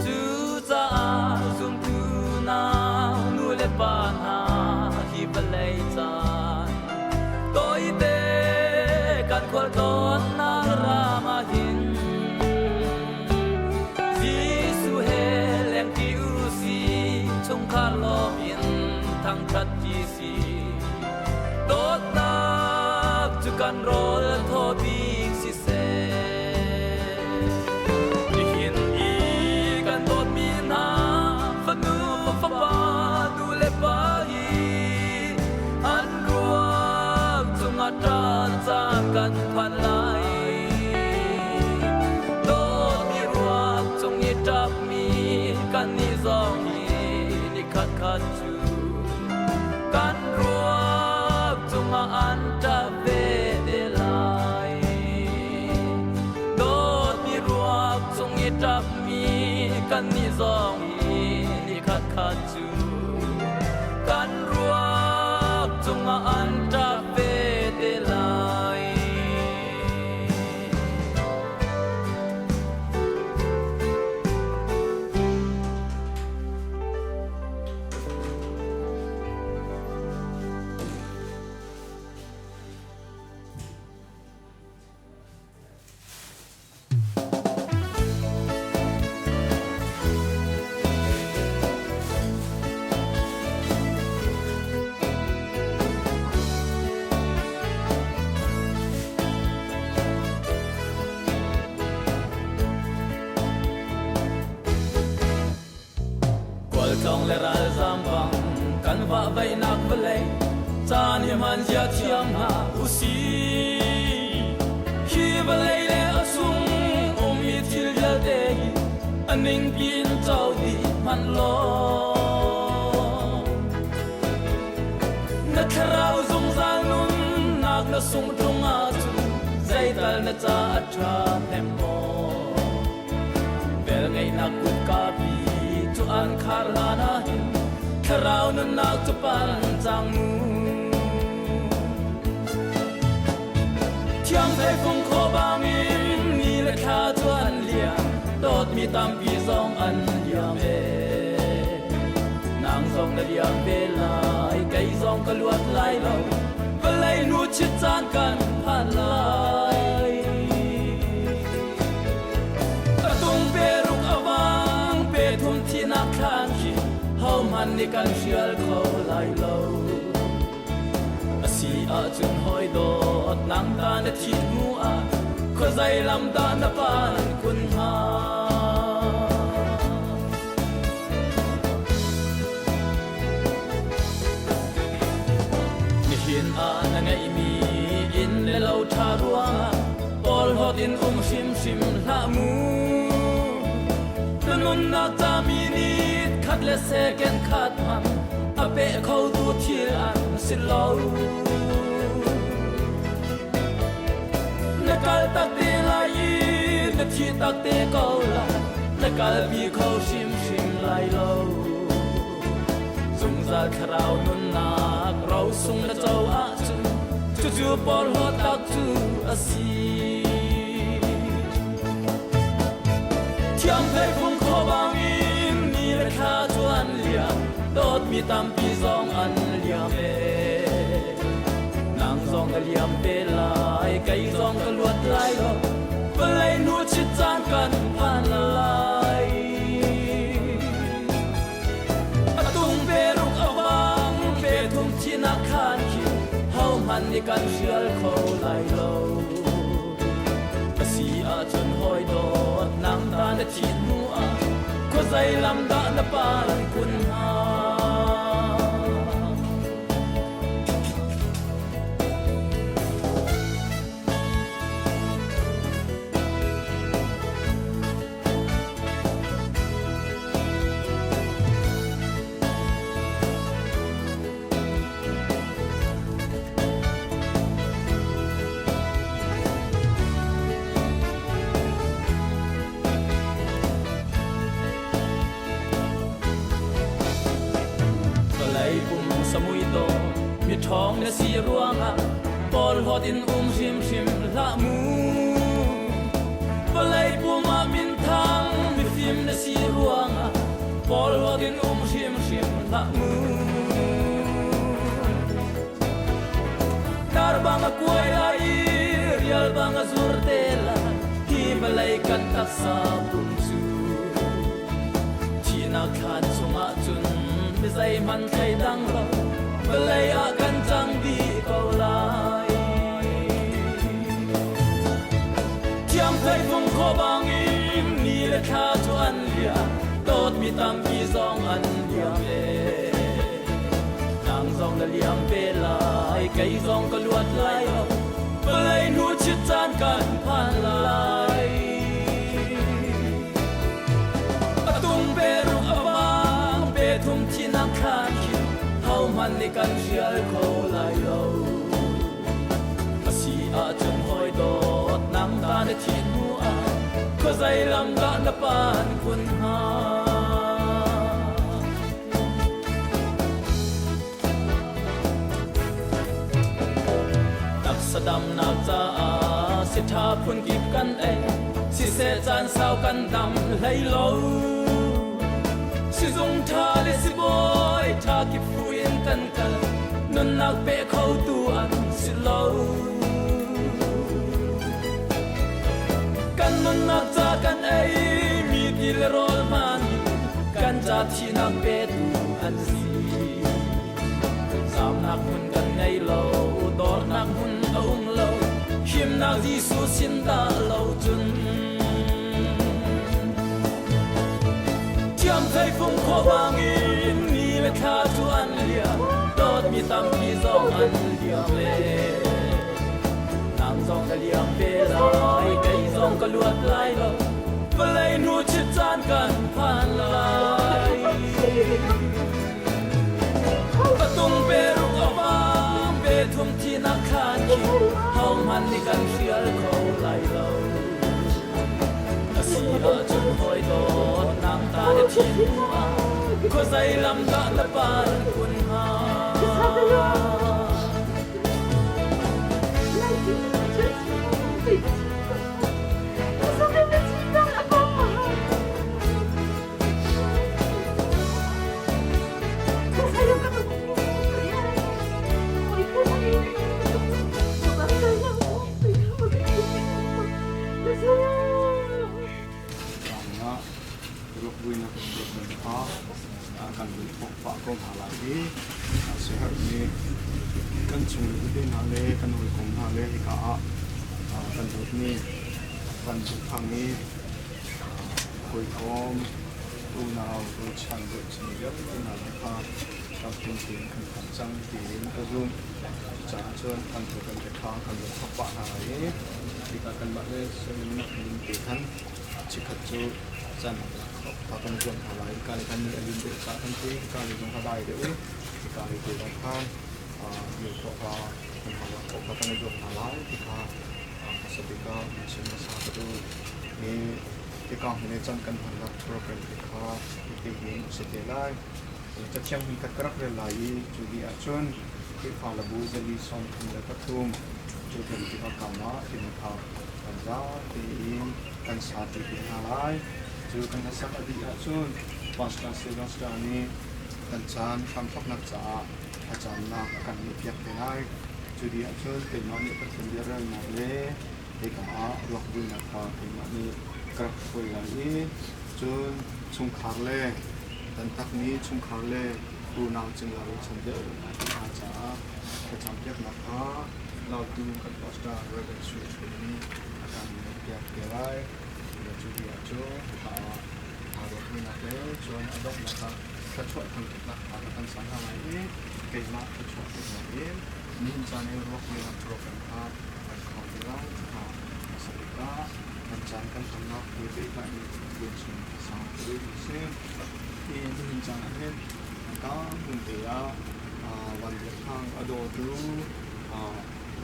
Cucaah zumtu nau nu le pa hna hi vawlei caan tawite kan khualtlawnnak ram ah hin Jesuh he lengṭi u sih chungkhar lawm in thangṭhat ṭi si dawtnak cu kan rawl thaw bik siseh. Nihin i kan dawtmi hna fanu fapa nu le pa hi an ruak cungah ṭan caan kan phan lai. Dawtmi ruak cung i ṭapmi kannih zong hi nikhat khat cu kan ruak cungah an ṭap ve te lai. Dawtmi ruak cung i ṭapmi kannih zong hi nikhat khat cu kan ruak cungah an ṭap ve te lai. Khualtlawng le ralzaam bang kan vahvaihnak vawlei caan hi hman zia thiam hna usih. Hi vawlei le a chung ummi thil vialte hi a ningpi in co dih hmanh law na thlarau zungzal. na sung ṭung ahcun zeital na ca a ṭha hnem maw? Velngeihnak kutka pi cu an khar hlan ah hin thlarau nunnak cu pan cang mu. Thiang theifung khaw bangin ni le thla cu an liam, dawtmi tampi zong an liam e. Nang zong na liam ve lai, kei zong ka luat lai lo, vawlei nu chit caan kan phan lai. A tung pe ruk a vang, pe thum thinak thlan khi, hohmanh nih kan hrial kho lai lo. A si ahcun hawi dawt nang ta na thih hnu ah khuazei lam dah na pan kun hnga? Nihin ah na ngeihmi inn le lo ṭha ruangah porhlawt in um hrimhrim hlah mu. Na nunnak ca minute khat le second khat hmang a peh khotu thil an si lo. Na kal tak te lai i na thi tak te ko lai, na kalpi kho hrimhrim lai lo. Zungzal thlarau nunnak rosung na co ahcun cucu porhlawt tak cu a si. Thiang theifung khaw bangin ni le thla cu an liam, dawtmi tampi zong an liam e. Nang zong na liam ve lai, kei zong ka luat lai lo, vawlei nu chit caan kan phan lai. A tung pe ruk a vang, pe thum thinak khan khi, hohmanh nih kan hrial kho lai lo. A si ahcun hawi dawt nang ta na thih hnu ah khuazei lam dah na pan kun hnga? Vawlei pum samui dawh mi ṭhawng na si ruangah porhlawt in um hrimhrim hlah mu. Vawlei pum ah minthang mifim na si ruangah porhlawt in um hrimhrim hlah mu. Dar bang a kuai lai i rial bang a zur te lai hi vawlei kan taksa pum cu thihnak thlan chungah cun mi zeihmanh thleidang lo vawlei ah kan cang dih ko lai. Thiang theifung khaw bangin ni le thla cu an liam, dawtmi tampi zong an liam e. Nang zong na liam ve lai, kei zong ka luat lai lo, vawlei hnu chit caan kan phan lai. A tung pe ruk a vang, pe thum thinak thlan khi, hohmanh nih kan hrial kho lai lo. A si ahcun hawi dawt nang ta na thih hnu ah khuazei lam dah na pan kun hnga? Taksa damnak caah si ṭha phunkip kan ei, siseh caan sau kan dam hlei lo. Sizung ṭha le sibawi ṭha kip fu in kan kal, nunnak pe khotu an si lo. Kan nunnak ca kan ei mi ti le rawl hman kan ca thihnak petu an si. Zamnak hmun kan ngei lo, dornak hmun a um lo, himnak Jesuh sin dah lo cun. Thiam theifung khaw bangin ni le thla cu an liam, dawtmi tampi zong an liam le. Nang zong na liam ve lai, kei zong ka luat lai lo, vawlei nu chit caan kan phan lai. Patung pe ruk a vang, pe thum thinak khan khi hohmanh nih kan hrial kho lai lo. A si ahcun hawi dawt nang ta na thi hnu ah khuazei lam dah na pal kun hnga? Ruakvuinak program kha kan vun thawk pah ko hna lai i siaherhmi kan chung le hna le kan hawikom hna le hika ah kan dawtmi van thang i hawikom unau rualchan ruahchan vialte hna zong kha tlamtling tein kan phan cang tiin ka zumh. Cucaah cun kan program te kha kan vun thawk pah hna lai i hika kanmah le sianginn ning te khan chikkhat cu can kha kan zuam hna lai. Hika le kan ni a lin deuh caah kan ti, hika le zong kha dai deuh i hika lei te zong khan mei khawh kha kan hal khawh kha kan i zuam hna lai ti kha hmasa bik ah chim hmasa ka duh. Hi hika hmun i can kan hmannak program te kha hitihin a si te lai. Cathiang hmunkhat ka rak rel lai i cu ni ahcun Khrihfa le bu 133 Jordan tiva kam ah timi kha kan zapi in kan sati te hna lai. Cu kan hlasak a dih ahcun Pastor Sylvester nih kan caan hramthawknak caah thlacamnak a kan ngeihpiak te lai. Cu dih ahcun keimah nih Pathian bia relnak le hika ah ruakvuinak kha keimah nih ka rak hruai lai i cun chungkhar le tantakmi chungkhar le unau cingla rualchan vialte hna caah thlacampiaknak kha Lautu kan pastor Reverend Sui Chun nih a kan piak te lai. Cu dih ahcun hika ah aa dawtminak le cun a donghnak ah thluachuah thangṭhatnak kha ka kan sang hna lai i keimah thluachuah peknak in nihin caan i ruakvuinak program kha kan khar te lai. Cuka hmasa bik ah kan caan kan hmannak he pehtlai in rian a sang tuk a si. Hi nihin caan ah hin ka hmun te ah Van Biak Thang a dawtu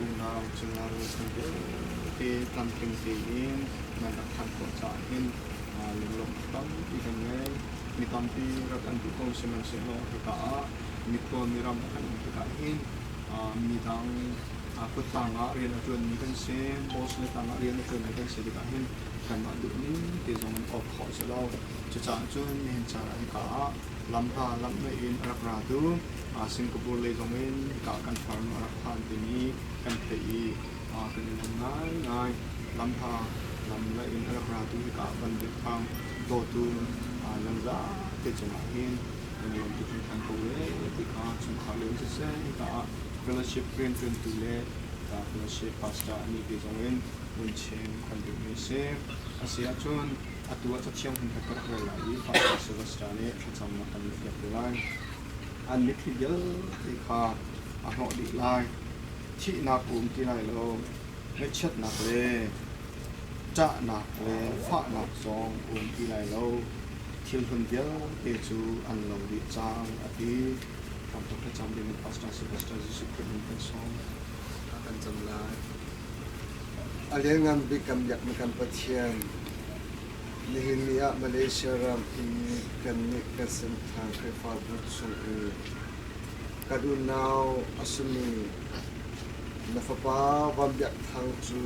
unau cungah rualchan vialte tlamtling tein nan rak thanh khawh caah hin lunglawmhnak tampi kan ngei. Mi tampi rak an duh ko sihmanhsehlaw hika ah mikhua miram kan um tikah hin midang kuttang ah rian a ṭuanmi kan si, boss le tang ah rian a ṭuanmi kan si tikah hin kanmah duhning te zong in awk khawh a si lo. Cucaah cun nihin caan ah hika ah lamhla lamhnaih in a rak ratu Singapore lei zong in hika kan farnu a rak phan timi kan theih i kan i lawm ngaingai. Lamhla lamhla in a rak ratu hika Van Bik Thang dawtu nan zate cungah hin kan i lawm tuk hringhran ko ee ti kha chungkhar lei in siseh hika ah fellowship rianṭuantu le fellowship pastor anih te zong in vun chim kan duhmi a si. A si ahcun atu ah Cathiang hmun khat ka rak rel lai i Pastor Sylvester nih thlacamnak kan ngeihpiak te lai. An mitthli vialte kha a hnawh dih lai. Thihnak a um ti lai lo. Ngaihchiatnak le ṭahnak le fahnak zong a um ti lai lo. Thil hlun vialte cu an lo dih cang, a ti. Ramthok thlacam ding in Pastor Sylvester Jesuh Khrih min kan sawm. Kan cam lai. A lianngan bik kan biakmi kan Pathian, nihin ni ah Malaysia ram i kannih kan Senthang Khrihfabu chung i kan unau a simi na fapa Van Biak Thang cu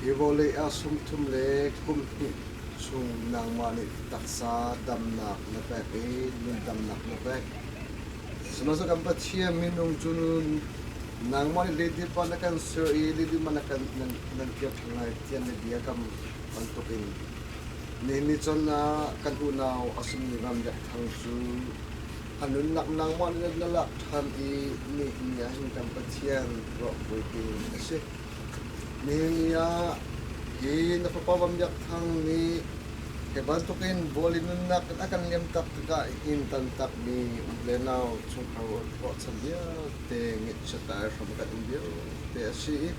hi vawlei ah sumthum le kum hnih chung nangmah nih taksa damnak na pek i nundamnak na pek. Sihmanhsehlaw kan Pathian minung cu nangmah nih leidip ah na kan ser i leidip ah na kan nan kir ṭhan lai tiah na bia kam bantukin nihin ni cun ah kan unau a simi Ram Biak Thang cu a nunnak nangmah nih na lak ṭhan i nihin ni ah hin kan Pathian ruahpui a si. Nihin ni ah hi na fapa Van Biak Thang nih hi bantukin vawlei nunnak in a kan liamtak tikah hin tantakmi u le nau chungkhar ruahchan vialte ngaihchiat ai hram kan um vialte a si i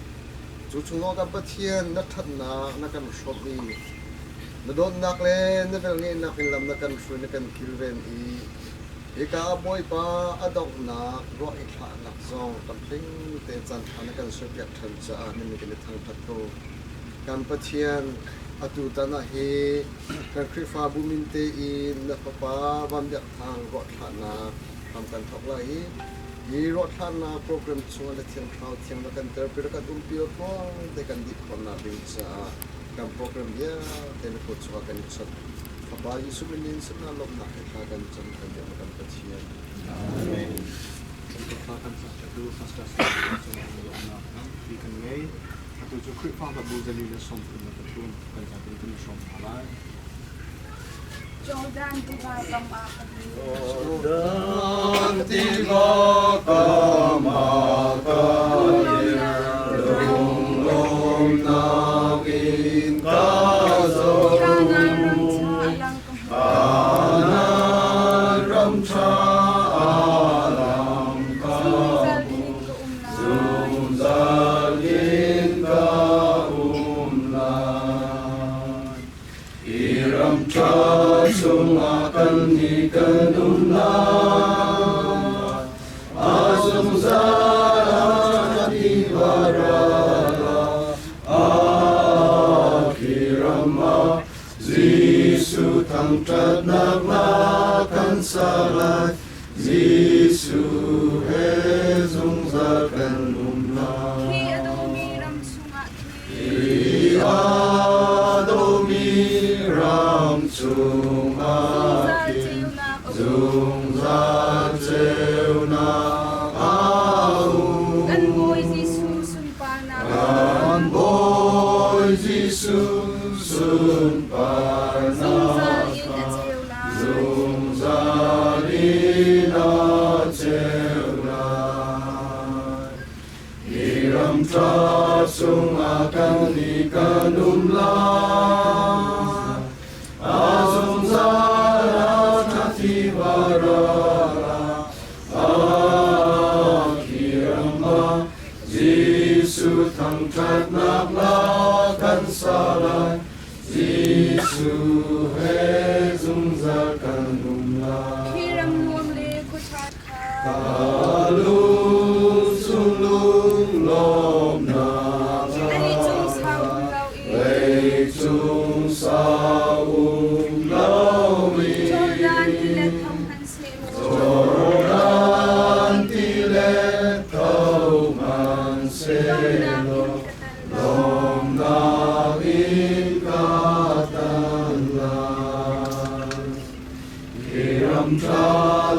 cu chung kan Pathian na ṭhatnak na kan hrawmh i na dawtnak le na velngeihnak in lam na kan hruai na kan kilven i. Hika ah Bawipa a donghnak ruah i thlahnak zong tamtling tein caanṭha na kan serpiak ṭhan caah na min kan i thangṭhat ko. Kan Pathian, atutan ah hi kan Khrihfabu min tein na Fapa Van Biak Thang ruahthlahnak hram kan thawk lai i hi ruahthlahnak program chungah na Thiang Thlarau thiang na kan terpi rak kan umpi law tluang te kan dih khawhnak ding caah kan program vialte na kut chungah kan i chawnh. Fapa Jesuh min in sinah lawmhnak he thla kan cam kan biak na kan Pathian. Amen. Kan thla kan cam tu Pastor cungah lawmhnak tampi kan ngei. Atu cu Khrihfa hlabu zali le 33 kan zapi kan i hrawm hna lai. Jordan tiva kam ah ka dir. Jordan tiva kam ah ka dir. Lunglawmnak in ka zoh. Kanaan ram ṭha a lang ka hmu. Kanaan ram ṭha a lang ka Zungzal khin ka um lai. Zungzal in ka um lai. Hi ram ṭha chungah kannih kan um lai. A zungzal ah tiva ral ah khi ram ah Jesuh thangṭhatnak hla kan sa lai. Jesuh he zungzal kan um lai. Khi a dawmi ram chungah Hi a dawmi ram chungah khin zungzal ceunak a um. Kan Bawi Jesuh sunparnak. Kan Bawi Jesuh sunparnak. Zungzal in a ceu lai. Zungzal in a ceu lai. Hi ram ṭha chungah kannih kan um lai. A zungzal ah ṭha tiva ral ah khi ram ah Jesuh thangṭhatnak hla kan sa lai. Jesuh he zungzal kan um lai. Khi ram nuam le khua ṭha kha. Ka lung chung lunglawmnak Leicung sau um loin. Leicung sau um loin. Jordan tilet tho hmanhsehlaw. Jordan tilet tho hmanhsehlaw. Lawmnak in ka tan lai. Hi ram ṭha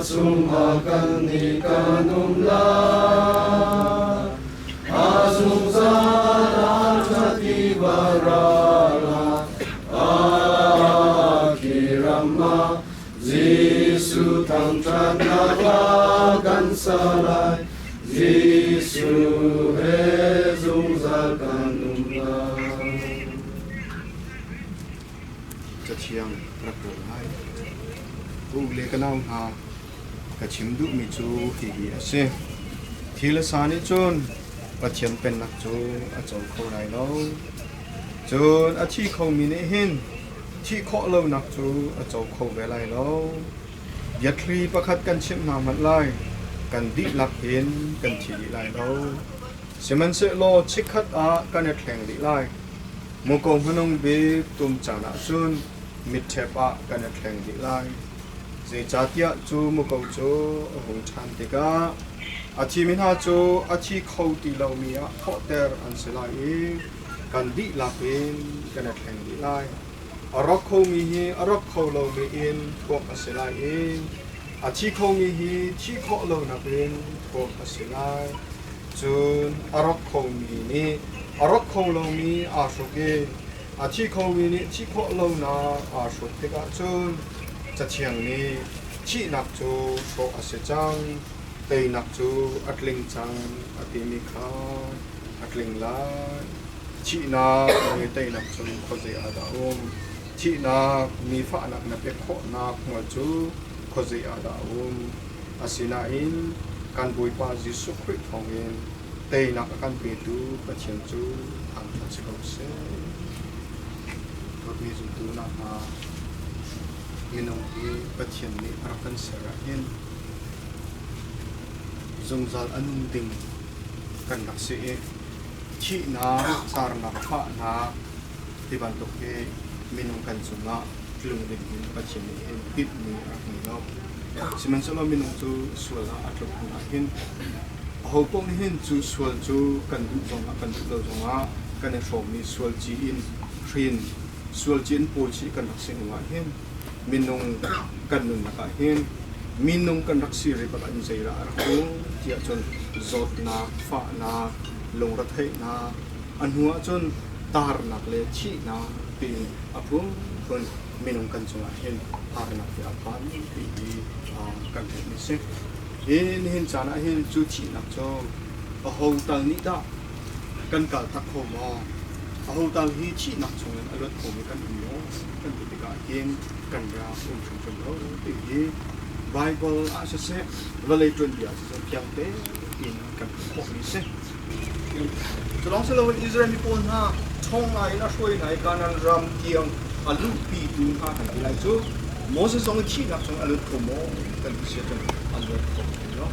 chungah kannih kan um lai. A zungzal ah ṭha tiva ral ah khi ram ah Jesuh thangṭhatnak hla kan sa lai. Jesuh he zungzal kan um lai. Cathiang rak rel lai. Ka u le ka nau hna, ka chim duhmi cu hihi a si. Thil a sa nih cun Pathian pennak cu a co kho lai lo. Cun a thi khomi nih hin thih khawh lonak cu a co kho ve lai lo. Biathli pakhat kan chimh hna hmanh lai, kan dihlak hin kan thi dih lai lo. Sihmanhsehlaw chikkhat ah kan i thleng dih lai. Muko hmanung bik tum caan ah cun mitṭhep ah kan i thleng dih lai. Zeicahtiah cu muko cu a hung ṭhan tikah a thimi hna cu a thi kho ti lomi ah thawhter an si lai i kan dihlak in kan i thleng dih lai. A rawk khomi hi a rawk kho lomi in thuamh a si lai i a thi khomi hi thih khawh lonak in thuamh a si lai. Cun a rawk khomi nih a rawk kho lomi aa hruk i a thi khomi nih thih khawh lonak aa hruk tikah cun Cathiang nih thihnak cu hrawh a si cang, teinak cu a tling cang a timi kha a tling lai. Thihnak le teinak cu khuazei ah dah a um? Thihnak mi fahnak na pek khawhnak hmual cu khuazei ah dah a um? Asinain kan Bawipa Jesuh Khrih thawngin teinak a kan petu Pathian cu thangṭhat si ko seh. Dawtmi zumtu hna. Minung hi Pathian nih a rak kan ser ahhin zungzal a nung ding kan rak si i thihnak, carnak, fahnak ti bantuk hi minung kan cungah tlung ding in Pathian nih hin tinhmi a rak ngei lo. Sihmanhsehlaw minung cu sual ah a tluk hnu ahhin aho paoh nih hin cu sual cu kan duh zongah kan duh lo zongah kan i hrawmmi sual ci in hrin sual ci in pawi chih kan rak si hnu ahhin minung kan nunnak ahhin minung kan rak si ri bak in zeidah a rak um tiah cun zawtnak, fahnak, lungretheihnak, a hnu ahcun tarnak le thihnak tiin a phunphun minung kan cungah hin harnak hi a phan ti hi kan hmuhmi a si. Hi nihin caan ah hin cu thihnak cu aho tal nih dah kan kal tak kho maw? Aho tal hi thihnak chungin a luat khomi kan um maw? Kan ti tikah hin kan rak um hrimhrim lo ti hi Baibal ah siseh, vawlei tuanbia ah siseh fiang tein kan hmuh khawhmi a si. Cu lawng si loin Israel mi pawl hna ṭhawng in a hruai hna i Kanaan ram tiang a luhpitu hna kan ti lai cu Moses zong i thihnak chung a lut kho maw kan ti si ahcun a luat kho ti lo.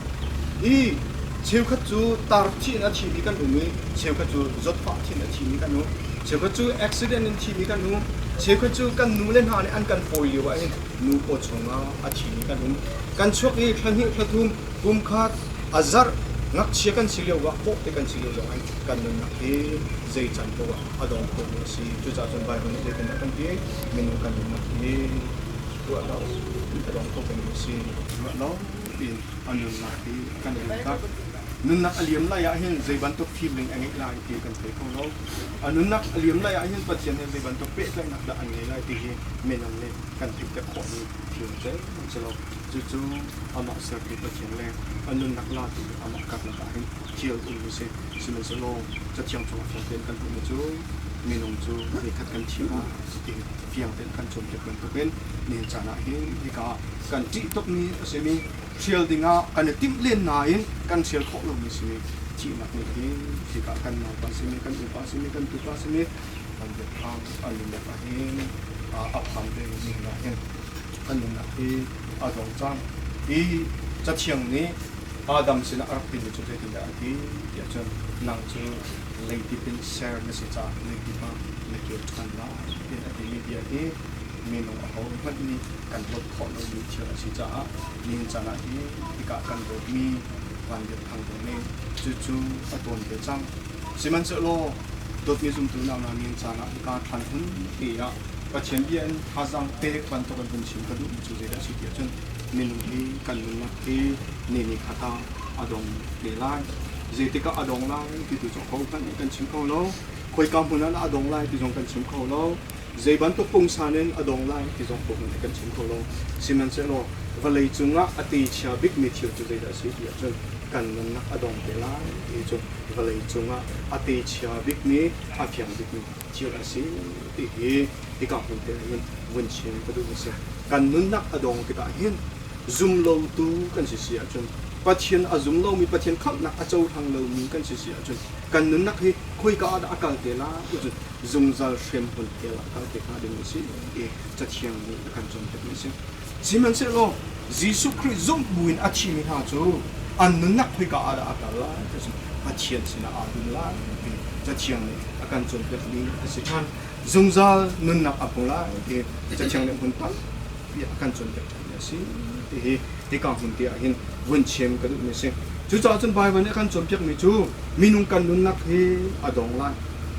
Hi cheukhat cu tar thih in a thimi kan um i cheukhat cu zawtfah thih in a thimi kan um. Cheukhat cu accident in thimi kan um. Cheukhat cu kan nu le hna nih an kan pawi lio ah hin nu paw chungah a thimi kan um. Kan chuak i thla hnih thla thum kum khat a zarh ngakchia kan si lio ah bawhte kan si lio zong in kan nunnak hi zei can paoh ah a dong khomi a si. Cucaah cun Baibal nih zeitindah kan ti? Minung kan nunnak hi ruah lo a dong kho pengmi a si. Ruah lo tiin a nunnak hi a kan liamtak. Nunnak a liam lai ah hin zei bantuk feeling a ngeih lai ti kan thei kho lo. A nunnak a liam lai ah hin Pathian he zei bantuk pehtlaihnak dah an ngei lai ti hi minung nih kan theih te khawhmi thil zeihmanh si lo. Cucu amah sertu Pathian le a nunnak latu amah karlak ah hin thil um a si. Sihmanhsehlaw Cathiang chungah fiang tein kan hmuhmi cu minung cu nikhat kan thi ah ti fiang tein kan cawnpiak bantukin nihin caan ah hin hika ah kan ṭih tukmi a simi hrial dingah kan i timh len nain kan hrial khawh lomi simi thihnak nih hin hika kan naupa simi kan upa simi kan tupa simi kan biakam an nunnak ah hin a phan ve mi ah hin an nunnak hi a dong cang. Hi Cathiang nih Adam sinah a rak timi cu zeitindah a ti tiah cun nang cu leidip in ser na si caah leidip ah na kir ṭhan lai tiah a timi bia hi minung ahohmanh nih kan hlawt khawh lomi thil a si caah nihin caan ah hi hika kan dawtmi Van Biak Thang zong nih cucu a tawn ve cang. Sihmanhsehlaw dawtmi zumtu nau nihin caan ah hika thlan hun te ah Pathian bia in thazaang pek bantuk in hun chim ka duhmi cu zeidah a si tiah cun minung hi kan nunnak hi ni ni khat ah a dong te lai. Zeitik ah a dong lai ti tu cu ahohmanh nih kan chim kho lo. Khoika hmun ah dah a dong lai ti zong kan chim kho lo. Zei bantuk pungsan in a dong lai ti zong ahohmanh nih kan chim kho lo. Sihmanhsehlaw vawlei cungah a ti chia bikmi thil cu zeidah a si ti ahcun kan nunnak a dong te lai ti cu vawlei cungah a ti chia bikmi a fiang bikmi thil a si ti hi hika hmun te hin vun chim ka duh a si. Kan nunnak a dong tikah hin zum lotu kan si si ahcun Pathian a zum lomi Pathian khamhnak a cohlang lomi kan si si ahcun kan nunnak hi khoika ah dah a kal te lai ti cun zungzal hremhmun hell ah a kal te hnga ding a si ti Cathiang nih a kan cawnpiakmi a si. Sihmanhsehlaw Jesuh Khrih zumh buin a thimi hna cu an nunnak khoika ah dah a kal lai ti cun Pathian sinah aa dum lai ti Cathiang nih a kan cawnpiakmi a si ṭhan. Zungzal nunnak a hmu lai ti Cathiang nih hmun tampi a kan cawnpiak ṭhanmi a si ti hi hika hmun te ah hin vun chim ka duhmi a si. Cucaah cun Baibal nih a kan cawnpiakmi cu minung kan nunnak hi a dong lai.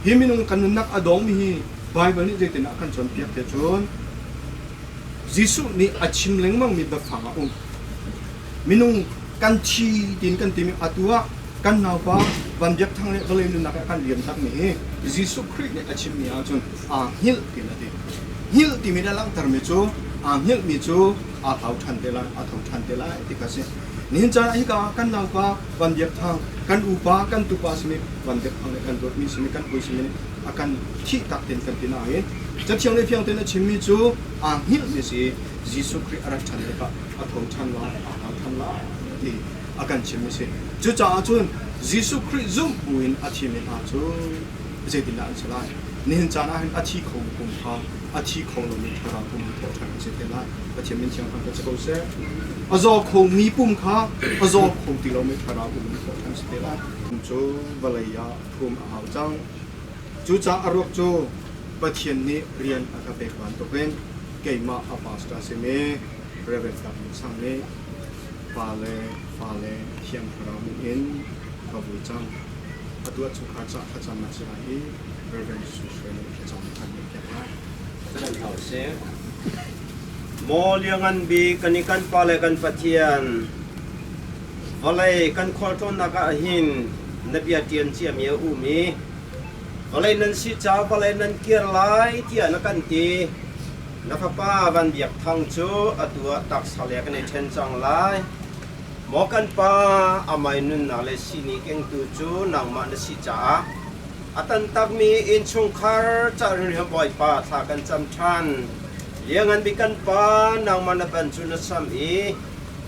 Hi minung kan nunnak a dongmi hi Baibal nih zeitindah a kan cawnpiak tiah cun Jesuh nih a chim lengmangmi biafang a um. Minung kan thi tiin kan timi atu ah kan naupa Van Biak Thang nih vawlei nunnak ah kan liam takmi hi Jesuh Khrih nih a chimmi ahcun aa hngilh tiin a ti. Hngilh timi nih a langhtermi cu aa hngilhmi cu aa hlau ṭhan te lai, aa tho ṭhan te lai ti kha a si. Nihin caan ah hika ah kan naupa Van Biak Thang, kan upa, kan tupa simi Van Biak Thang nih kan dawtmi simi kan hawi simi nih a kan thih tak tein kan ti nain Cathiang nih fiang tein a chimmi cu aa hngilhmi si Jesuh Khrih a rat ṭhan tikah a tho ṭhan lai, aa hlau ṭhan lai ti a kan chimmi a si. Cucaah cun Jesuh Khrih zumh buin a thimi hna cu Zeitindah an si lai? Nihin caan ah hin a thi khomi pum kha a thi kho lomi thlarau pum in thawh ṭhan an si te lai. Pathian min thiang thangṭhat si ko seh. A zaw khomi pum kha a zaw kho ti lomi thlarau pum in thawh ṭhan si te lai. Cu vawlei ah phum a hau cang. Cucaah a ruak cu Pathian nih rian a ka pek bantukin keimah a pastor simi Reverend Kap Min Sang nih pa le fale Thiang Thlarau min in ka vui cang. Atu ah chungkhar caah thlacamnak si lai i Reverend Su Shwe nih thlacam an ngeihpiak lai. Kan hau seh. Maw liangan bik kan i kan pa le kan Pathian, vawlei kan khualtlawnnak ah hin na bia ṭian ciami a um i vawlei nan si caah vawlei nan kir lai tiah na kan ti. Na fapa Van Biak Thang cu atu ah taksa le kan i ṭhen cang lai. Maw kan pa, amai nunnak le sini kengtu cu nangmah na si caah a tantakmi innchungkhar ca rilham Bawipa thla kan cam ṭhan. Liangan bik kan pa, nangmah na ban cu na sam i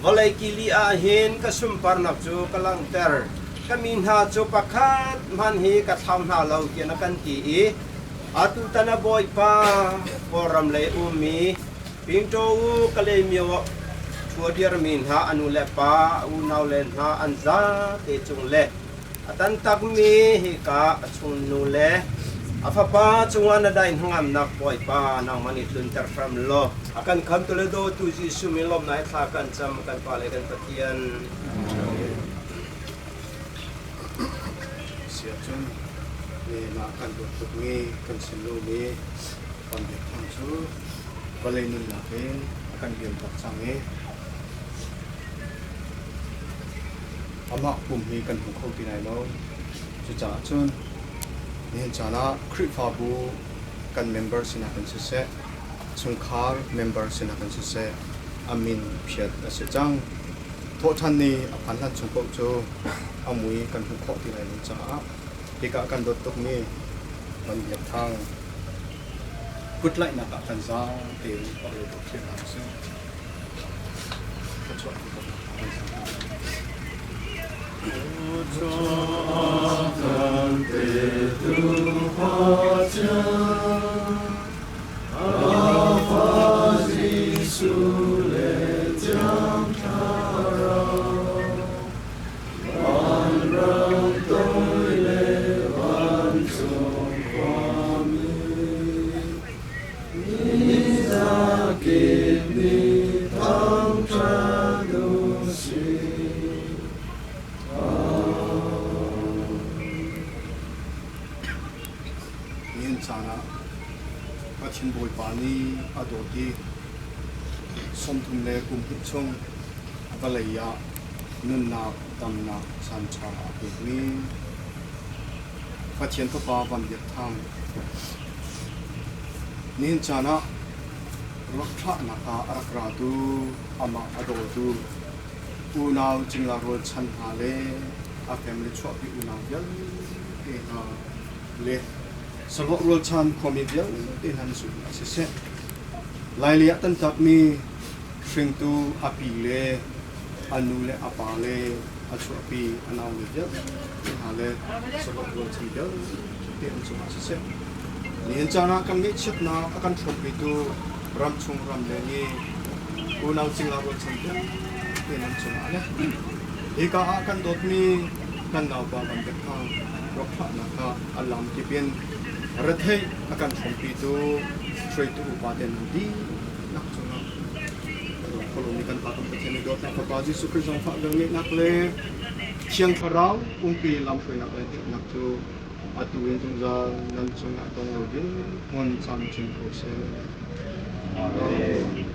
vawlei kili ah hin ka sunparnak cu ka langhter. Ka mi hna cu pakhat hmanh hi ka thlau hna lo tiah na kan ti i atu tan a Bawipa, Kawlram lei ummi Pingtaw u Kalaymyo ah ṭhuadirmi hna a nu le pa, a unau le hna an zate cung le a tantakmi hika a chungnu le a fapa cungah na dai hnangamnak Bawipa nangmah nih tlunter hram law a kan khamtu le dawtu Jesuh min lawmhnak he thla kan cam kan Pa le kan Pathian. Siahcun mah kan dawt tukmi kan sinlomi kan biak thang cu vawlei nunnak in a kan liam tak cang i amah pum hi kan hmu kho ti lai lo. Cucaah cun nihin caan ah Khrihfabu kan member sinak in siseh, chungkhar member sinak in siseh, a min phiat a si cang. Thawhṭhan ni a phan hlan chung paoh cu a mui kan hmuh khawh ti lai lo caah hika kan dawt tukmi kan biak thang kutlaihnak ah kan zaang tein rak i dawt hna usih. Thluachuah kan dawtnak hna kan zaang hna. Nihin caan ah Pathian Bawipa nih a dawt i 30 kum hnih chung vawlei ah nunnak damnak caanṭha a pekmi Pathian Fapa Van Biak Thang nihin caan ah ruak thlahnak ah a rak ratu amah a dawtu unau cingla rualchan hna le a family chuahpi unau vialte hna le sahlawh rualchan khuami vialte hna na sungah siseh Lailei ah tantakmi hringtu a pi le a nu le a pa le a chuahpi a naule vialte hna le sahlawh rualchan vialte an cungah siseh nihin caan ah kan ngaihchiatnak a kan hrawmpitu ramchung ramleng i unau cingla rualchan vialte nan cungah le hika ah kan dawtmi kan naupa Van Biak Thang ruakthlahnak ah a lam kip in retheih a kan hrawmpitu hruaitu upa te nan dihlak cungah Kolomi kan Pa kan Pathian i dawtnak Fapa Jesuh Khrih zangfah velngeihnak le Thiang Thlarau umpi lamhruainak le hnemhnak cu atu in zungzal nan cungah dong lo ding hmun camcin ko seh. Amen.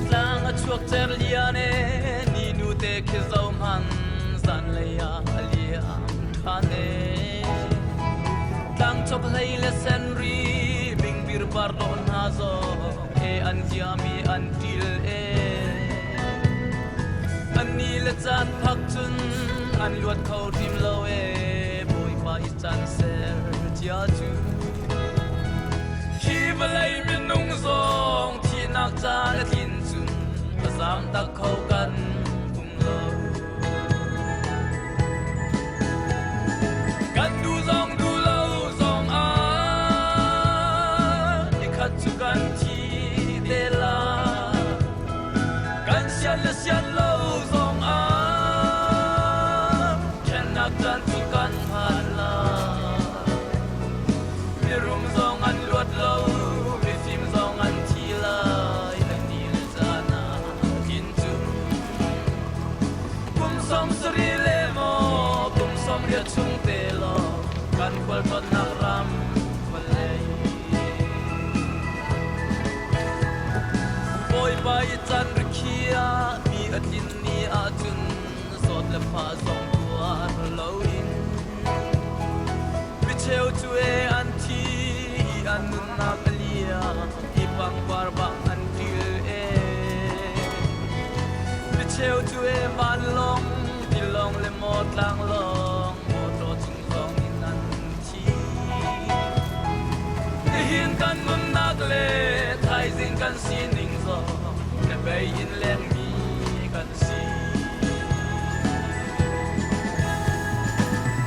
Tlang a chuak cer lian e ni nu te khi zo hman zan lei ah a liam than e tlang chok hlei le sen ri bingbir par do hna zo e an ziami an til e an ni le caan phak cun an luat kho hrim lo e bawipa i caan ser cia cu hi vawlei minung zong thihnak caan a tlin cun a zaam tak kho kan um lo kan duh zong duh lo zong ah nikhat cu kan thi te lai kan sian le sian lo zong ah ṭhennak caan cu kan hman lai mirum zong an luat lo mifim zong an thi lai an ni le caan ah tlin cu kum som sarih le maw kum som riat chung te law kan khualtlawnnak ram vawlei. Bawipa i caan rikhiah mi a tlin ni ahcun zawt le fah zong tuar loin micheu cu e an thi i an nunnak a liam i pangpar bang an ṭil e. Micheu cu e vanlawng, tilawng le maw tlanglawng, mawṭaw cung zong in an thi. Nihin kan nunnak le thaizing kan sining zong hnabei in lengmi kan si.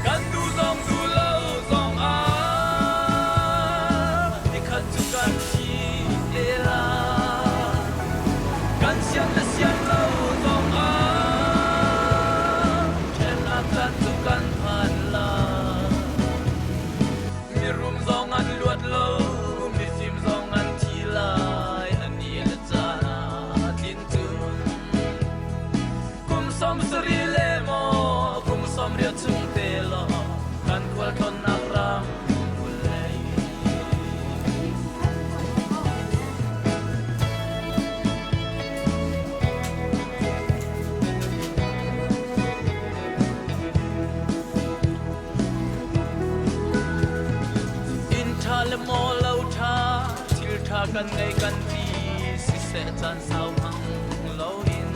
Kan duh zong duh lo zong ah nikhat cu kan thi te lai. Kan sian le sian lo zong ah ṭhennak caan cu kan phan lai. Mirum zong an luat lo, mifim zong an thi lai, a ni le caan ah tlin cun. Kum 70 le maw kum 80 chung te law kan khualtlawnnak ram vawlei. Inn ṭha le maw lo ṭha, thil ṭha kan ngei kan ti, siseh caan sau hmang loin.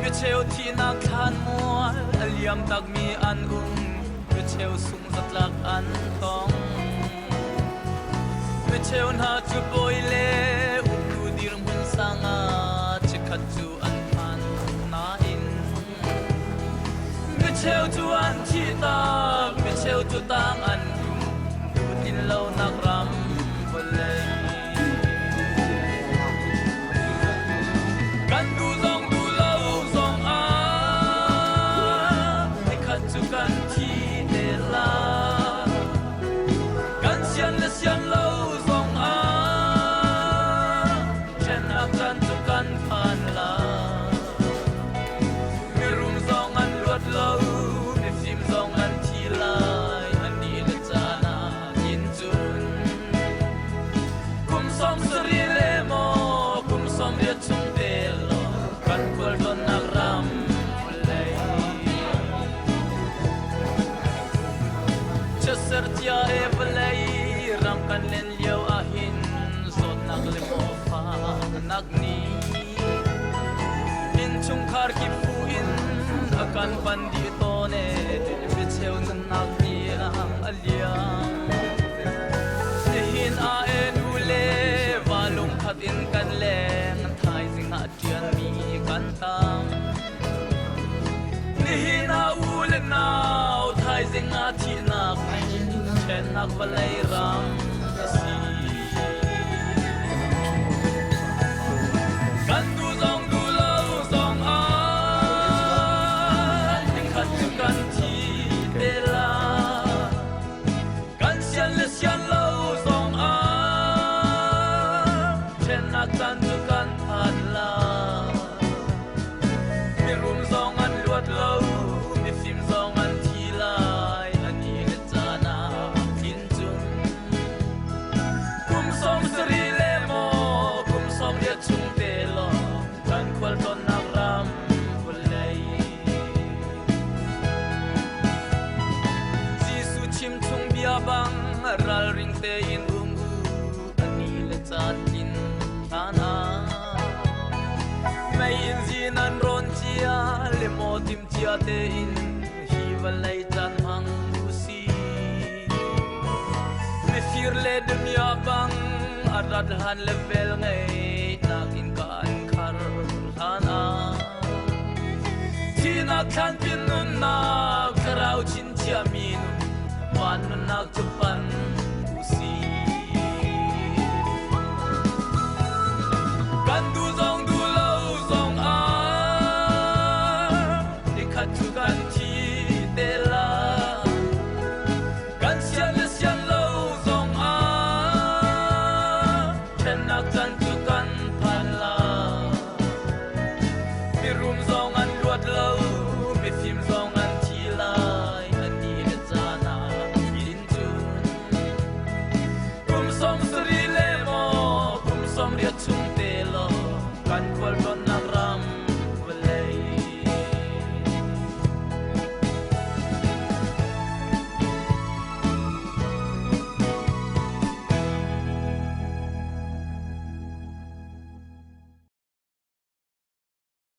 Micheu thihnak thlan mual a liam takmi an um, micheu sung zatlak an tong. Micheu hna cu bawi le uktu dirhmun sang ah chikkhat cu an phan nain micheu cu an thih tak, micheu cu tang an um, duhtlin lonak ram vawlei. Kan duh zong duh lo zong ah nikhat cu kan thi te lai. Kan sian le sian lo zong ah ṭhennak caan cu kan phan lai. Mirum zong an luat lo, mifim zong an thi lai, an ni le caan ah kin cun. Kum 70 le maw kum 80 chung te law kan khualtlawnnak ram vawlei. Chiatser cia e vawlei ram kan len lio ahhin zawtnak le mawfahnak nih innchungkhar kip fu in a kan pan dih tawn e, micheu nunnak tiang a liam. Nihin ah e nu le va lungkhat in kan leng, thaizing ah ṭianmi kan tam. Nihin ah u le nau, thaizing ah thihnak ṭhennak vawlei ram a si. Kan duh zong duh lo zong ah nikhat cu kan thi te lai. Kan sian le sian lo zong ah ṭhennak caan cu kan phan lai. Mirum zong an luat lo, mifim zong an thi lai, a ni le caan ah tlin cun. Kum 70 le maw kum 80 chung te law kan khualtlawnnak ram vawlei. Jesuh chim chung bia bang ralring tein um u, a ni le caan tlin hlan ah. Mei in zin an rawn cia le maw tim cia tein hi vawlei caan hmang u si. Mifir le damiah bang a rat hlan le vel ngei nakin ka an khar hlan ah. Thihnak thlan pin nunnak thlarau chinchiah mi nun van nunnak cu pan u si. Kan duh zong duh lo zong ah nikhat cu kan thi te lai. Kan sian le sian lo zong ah ṭhennak caan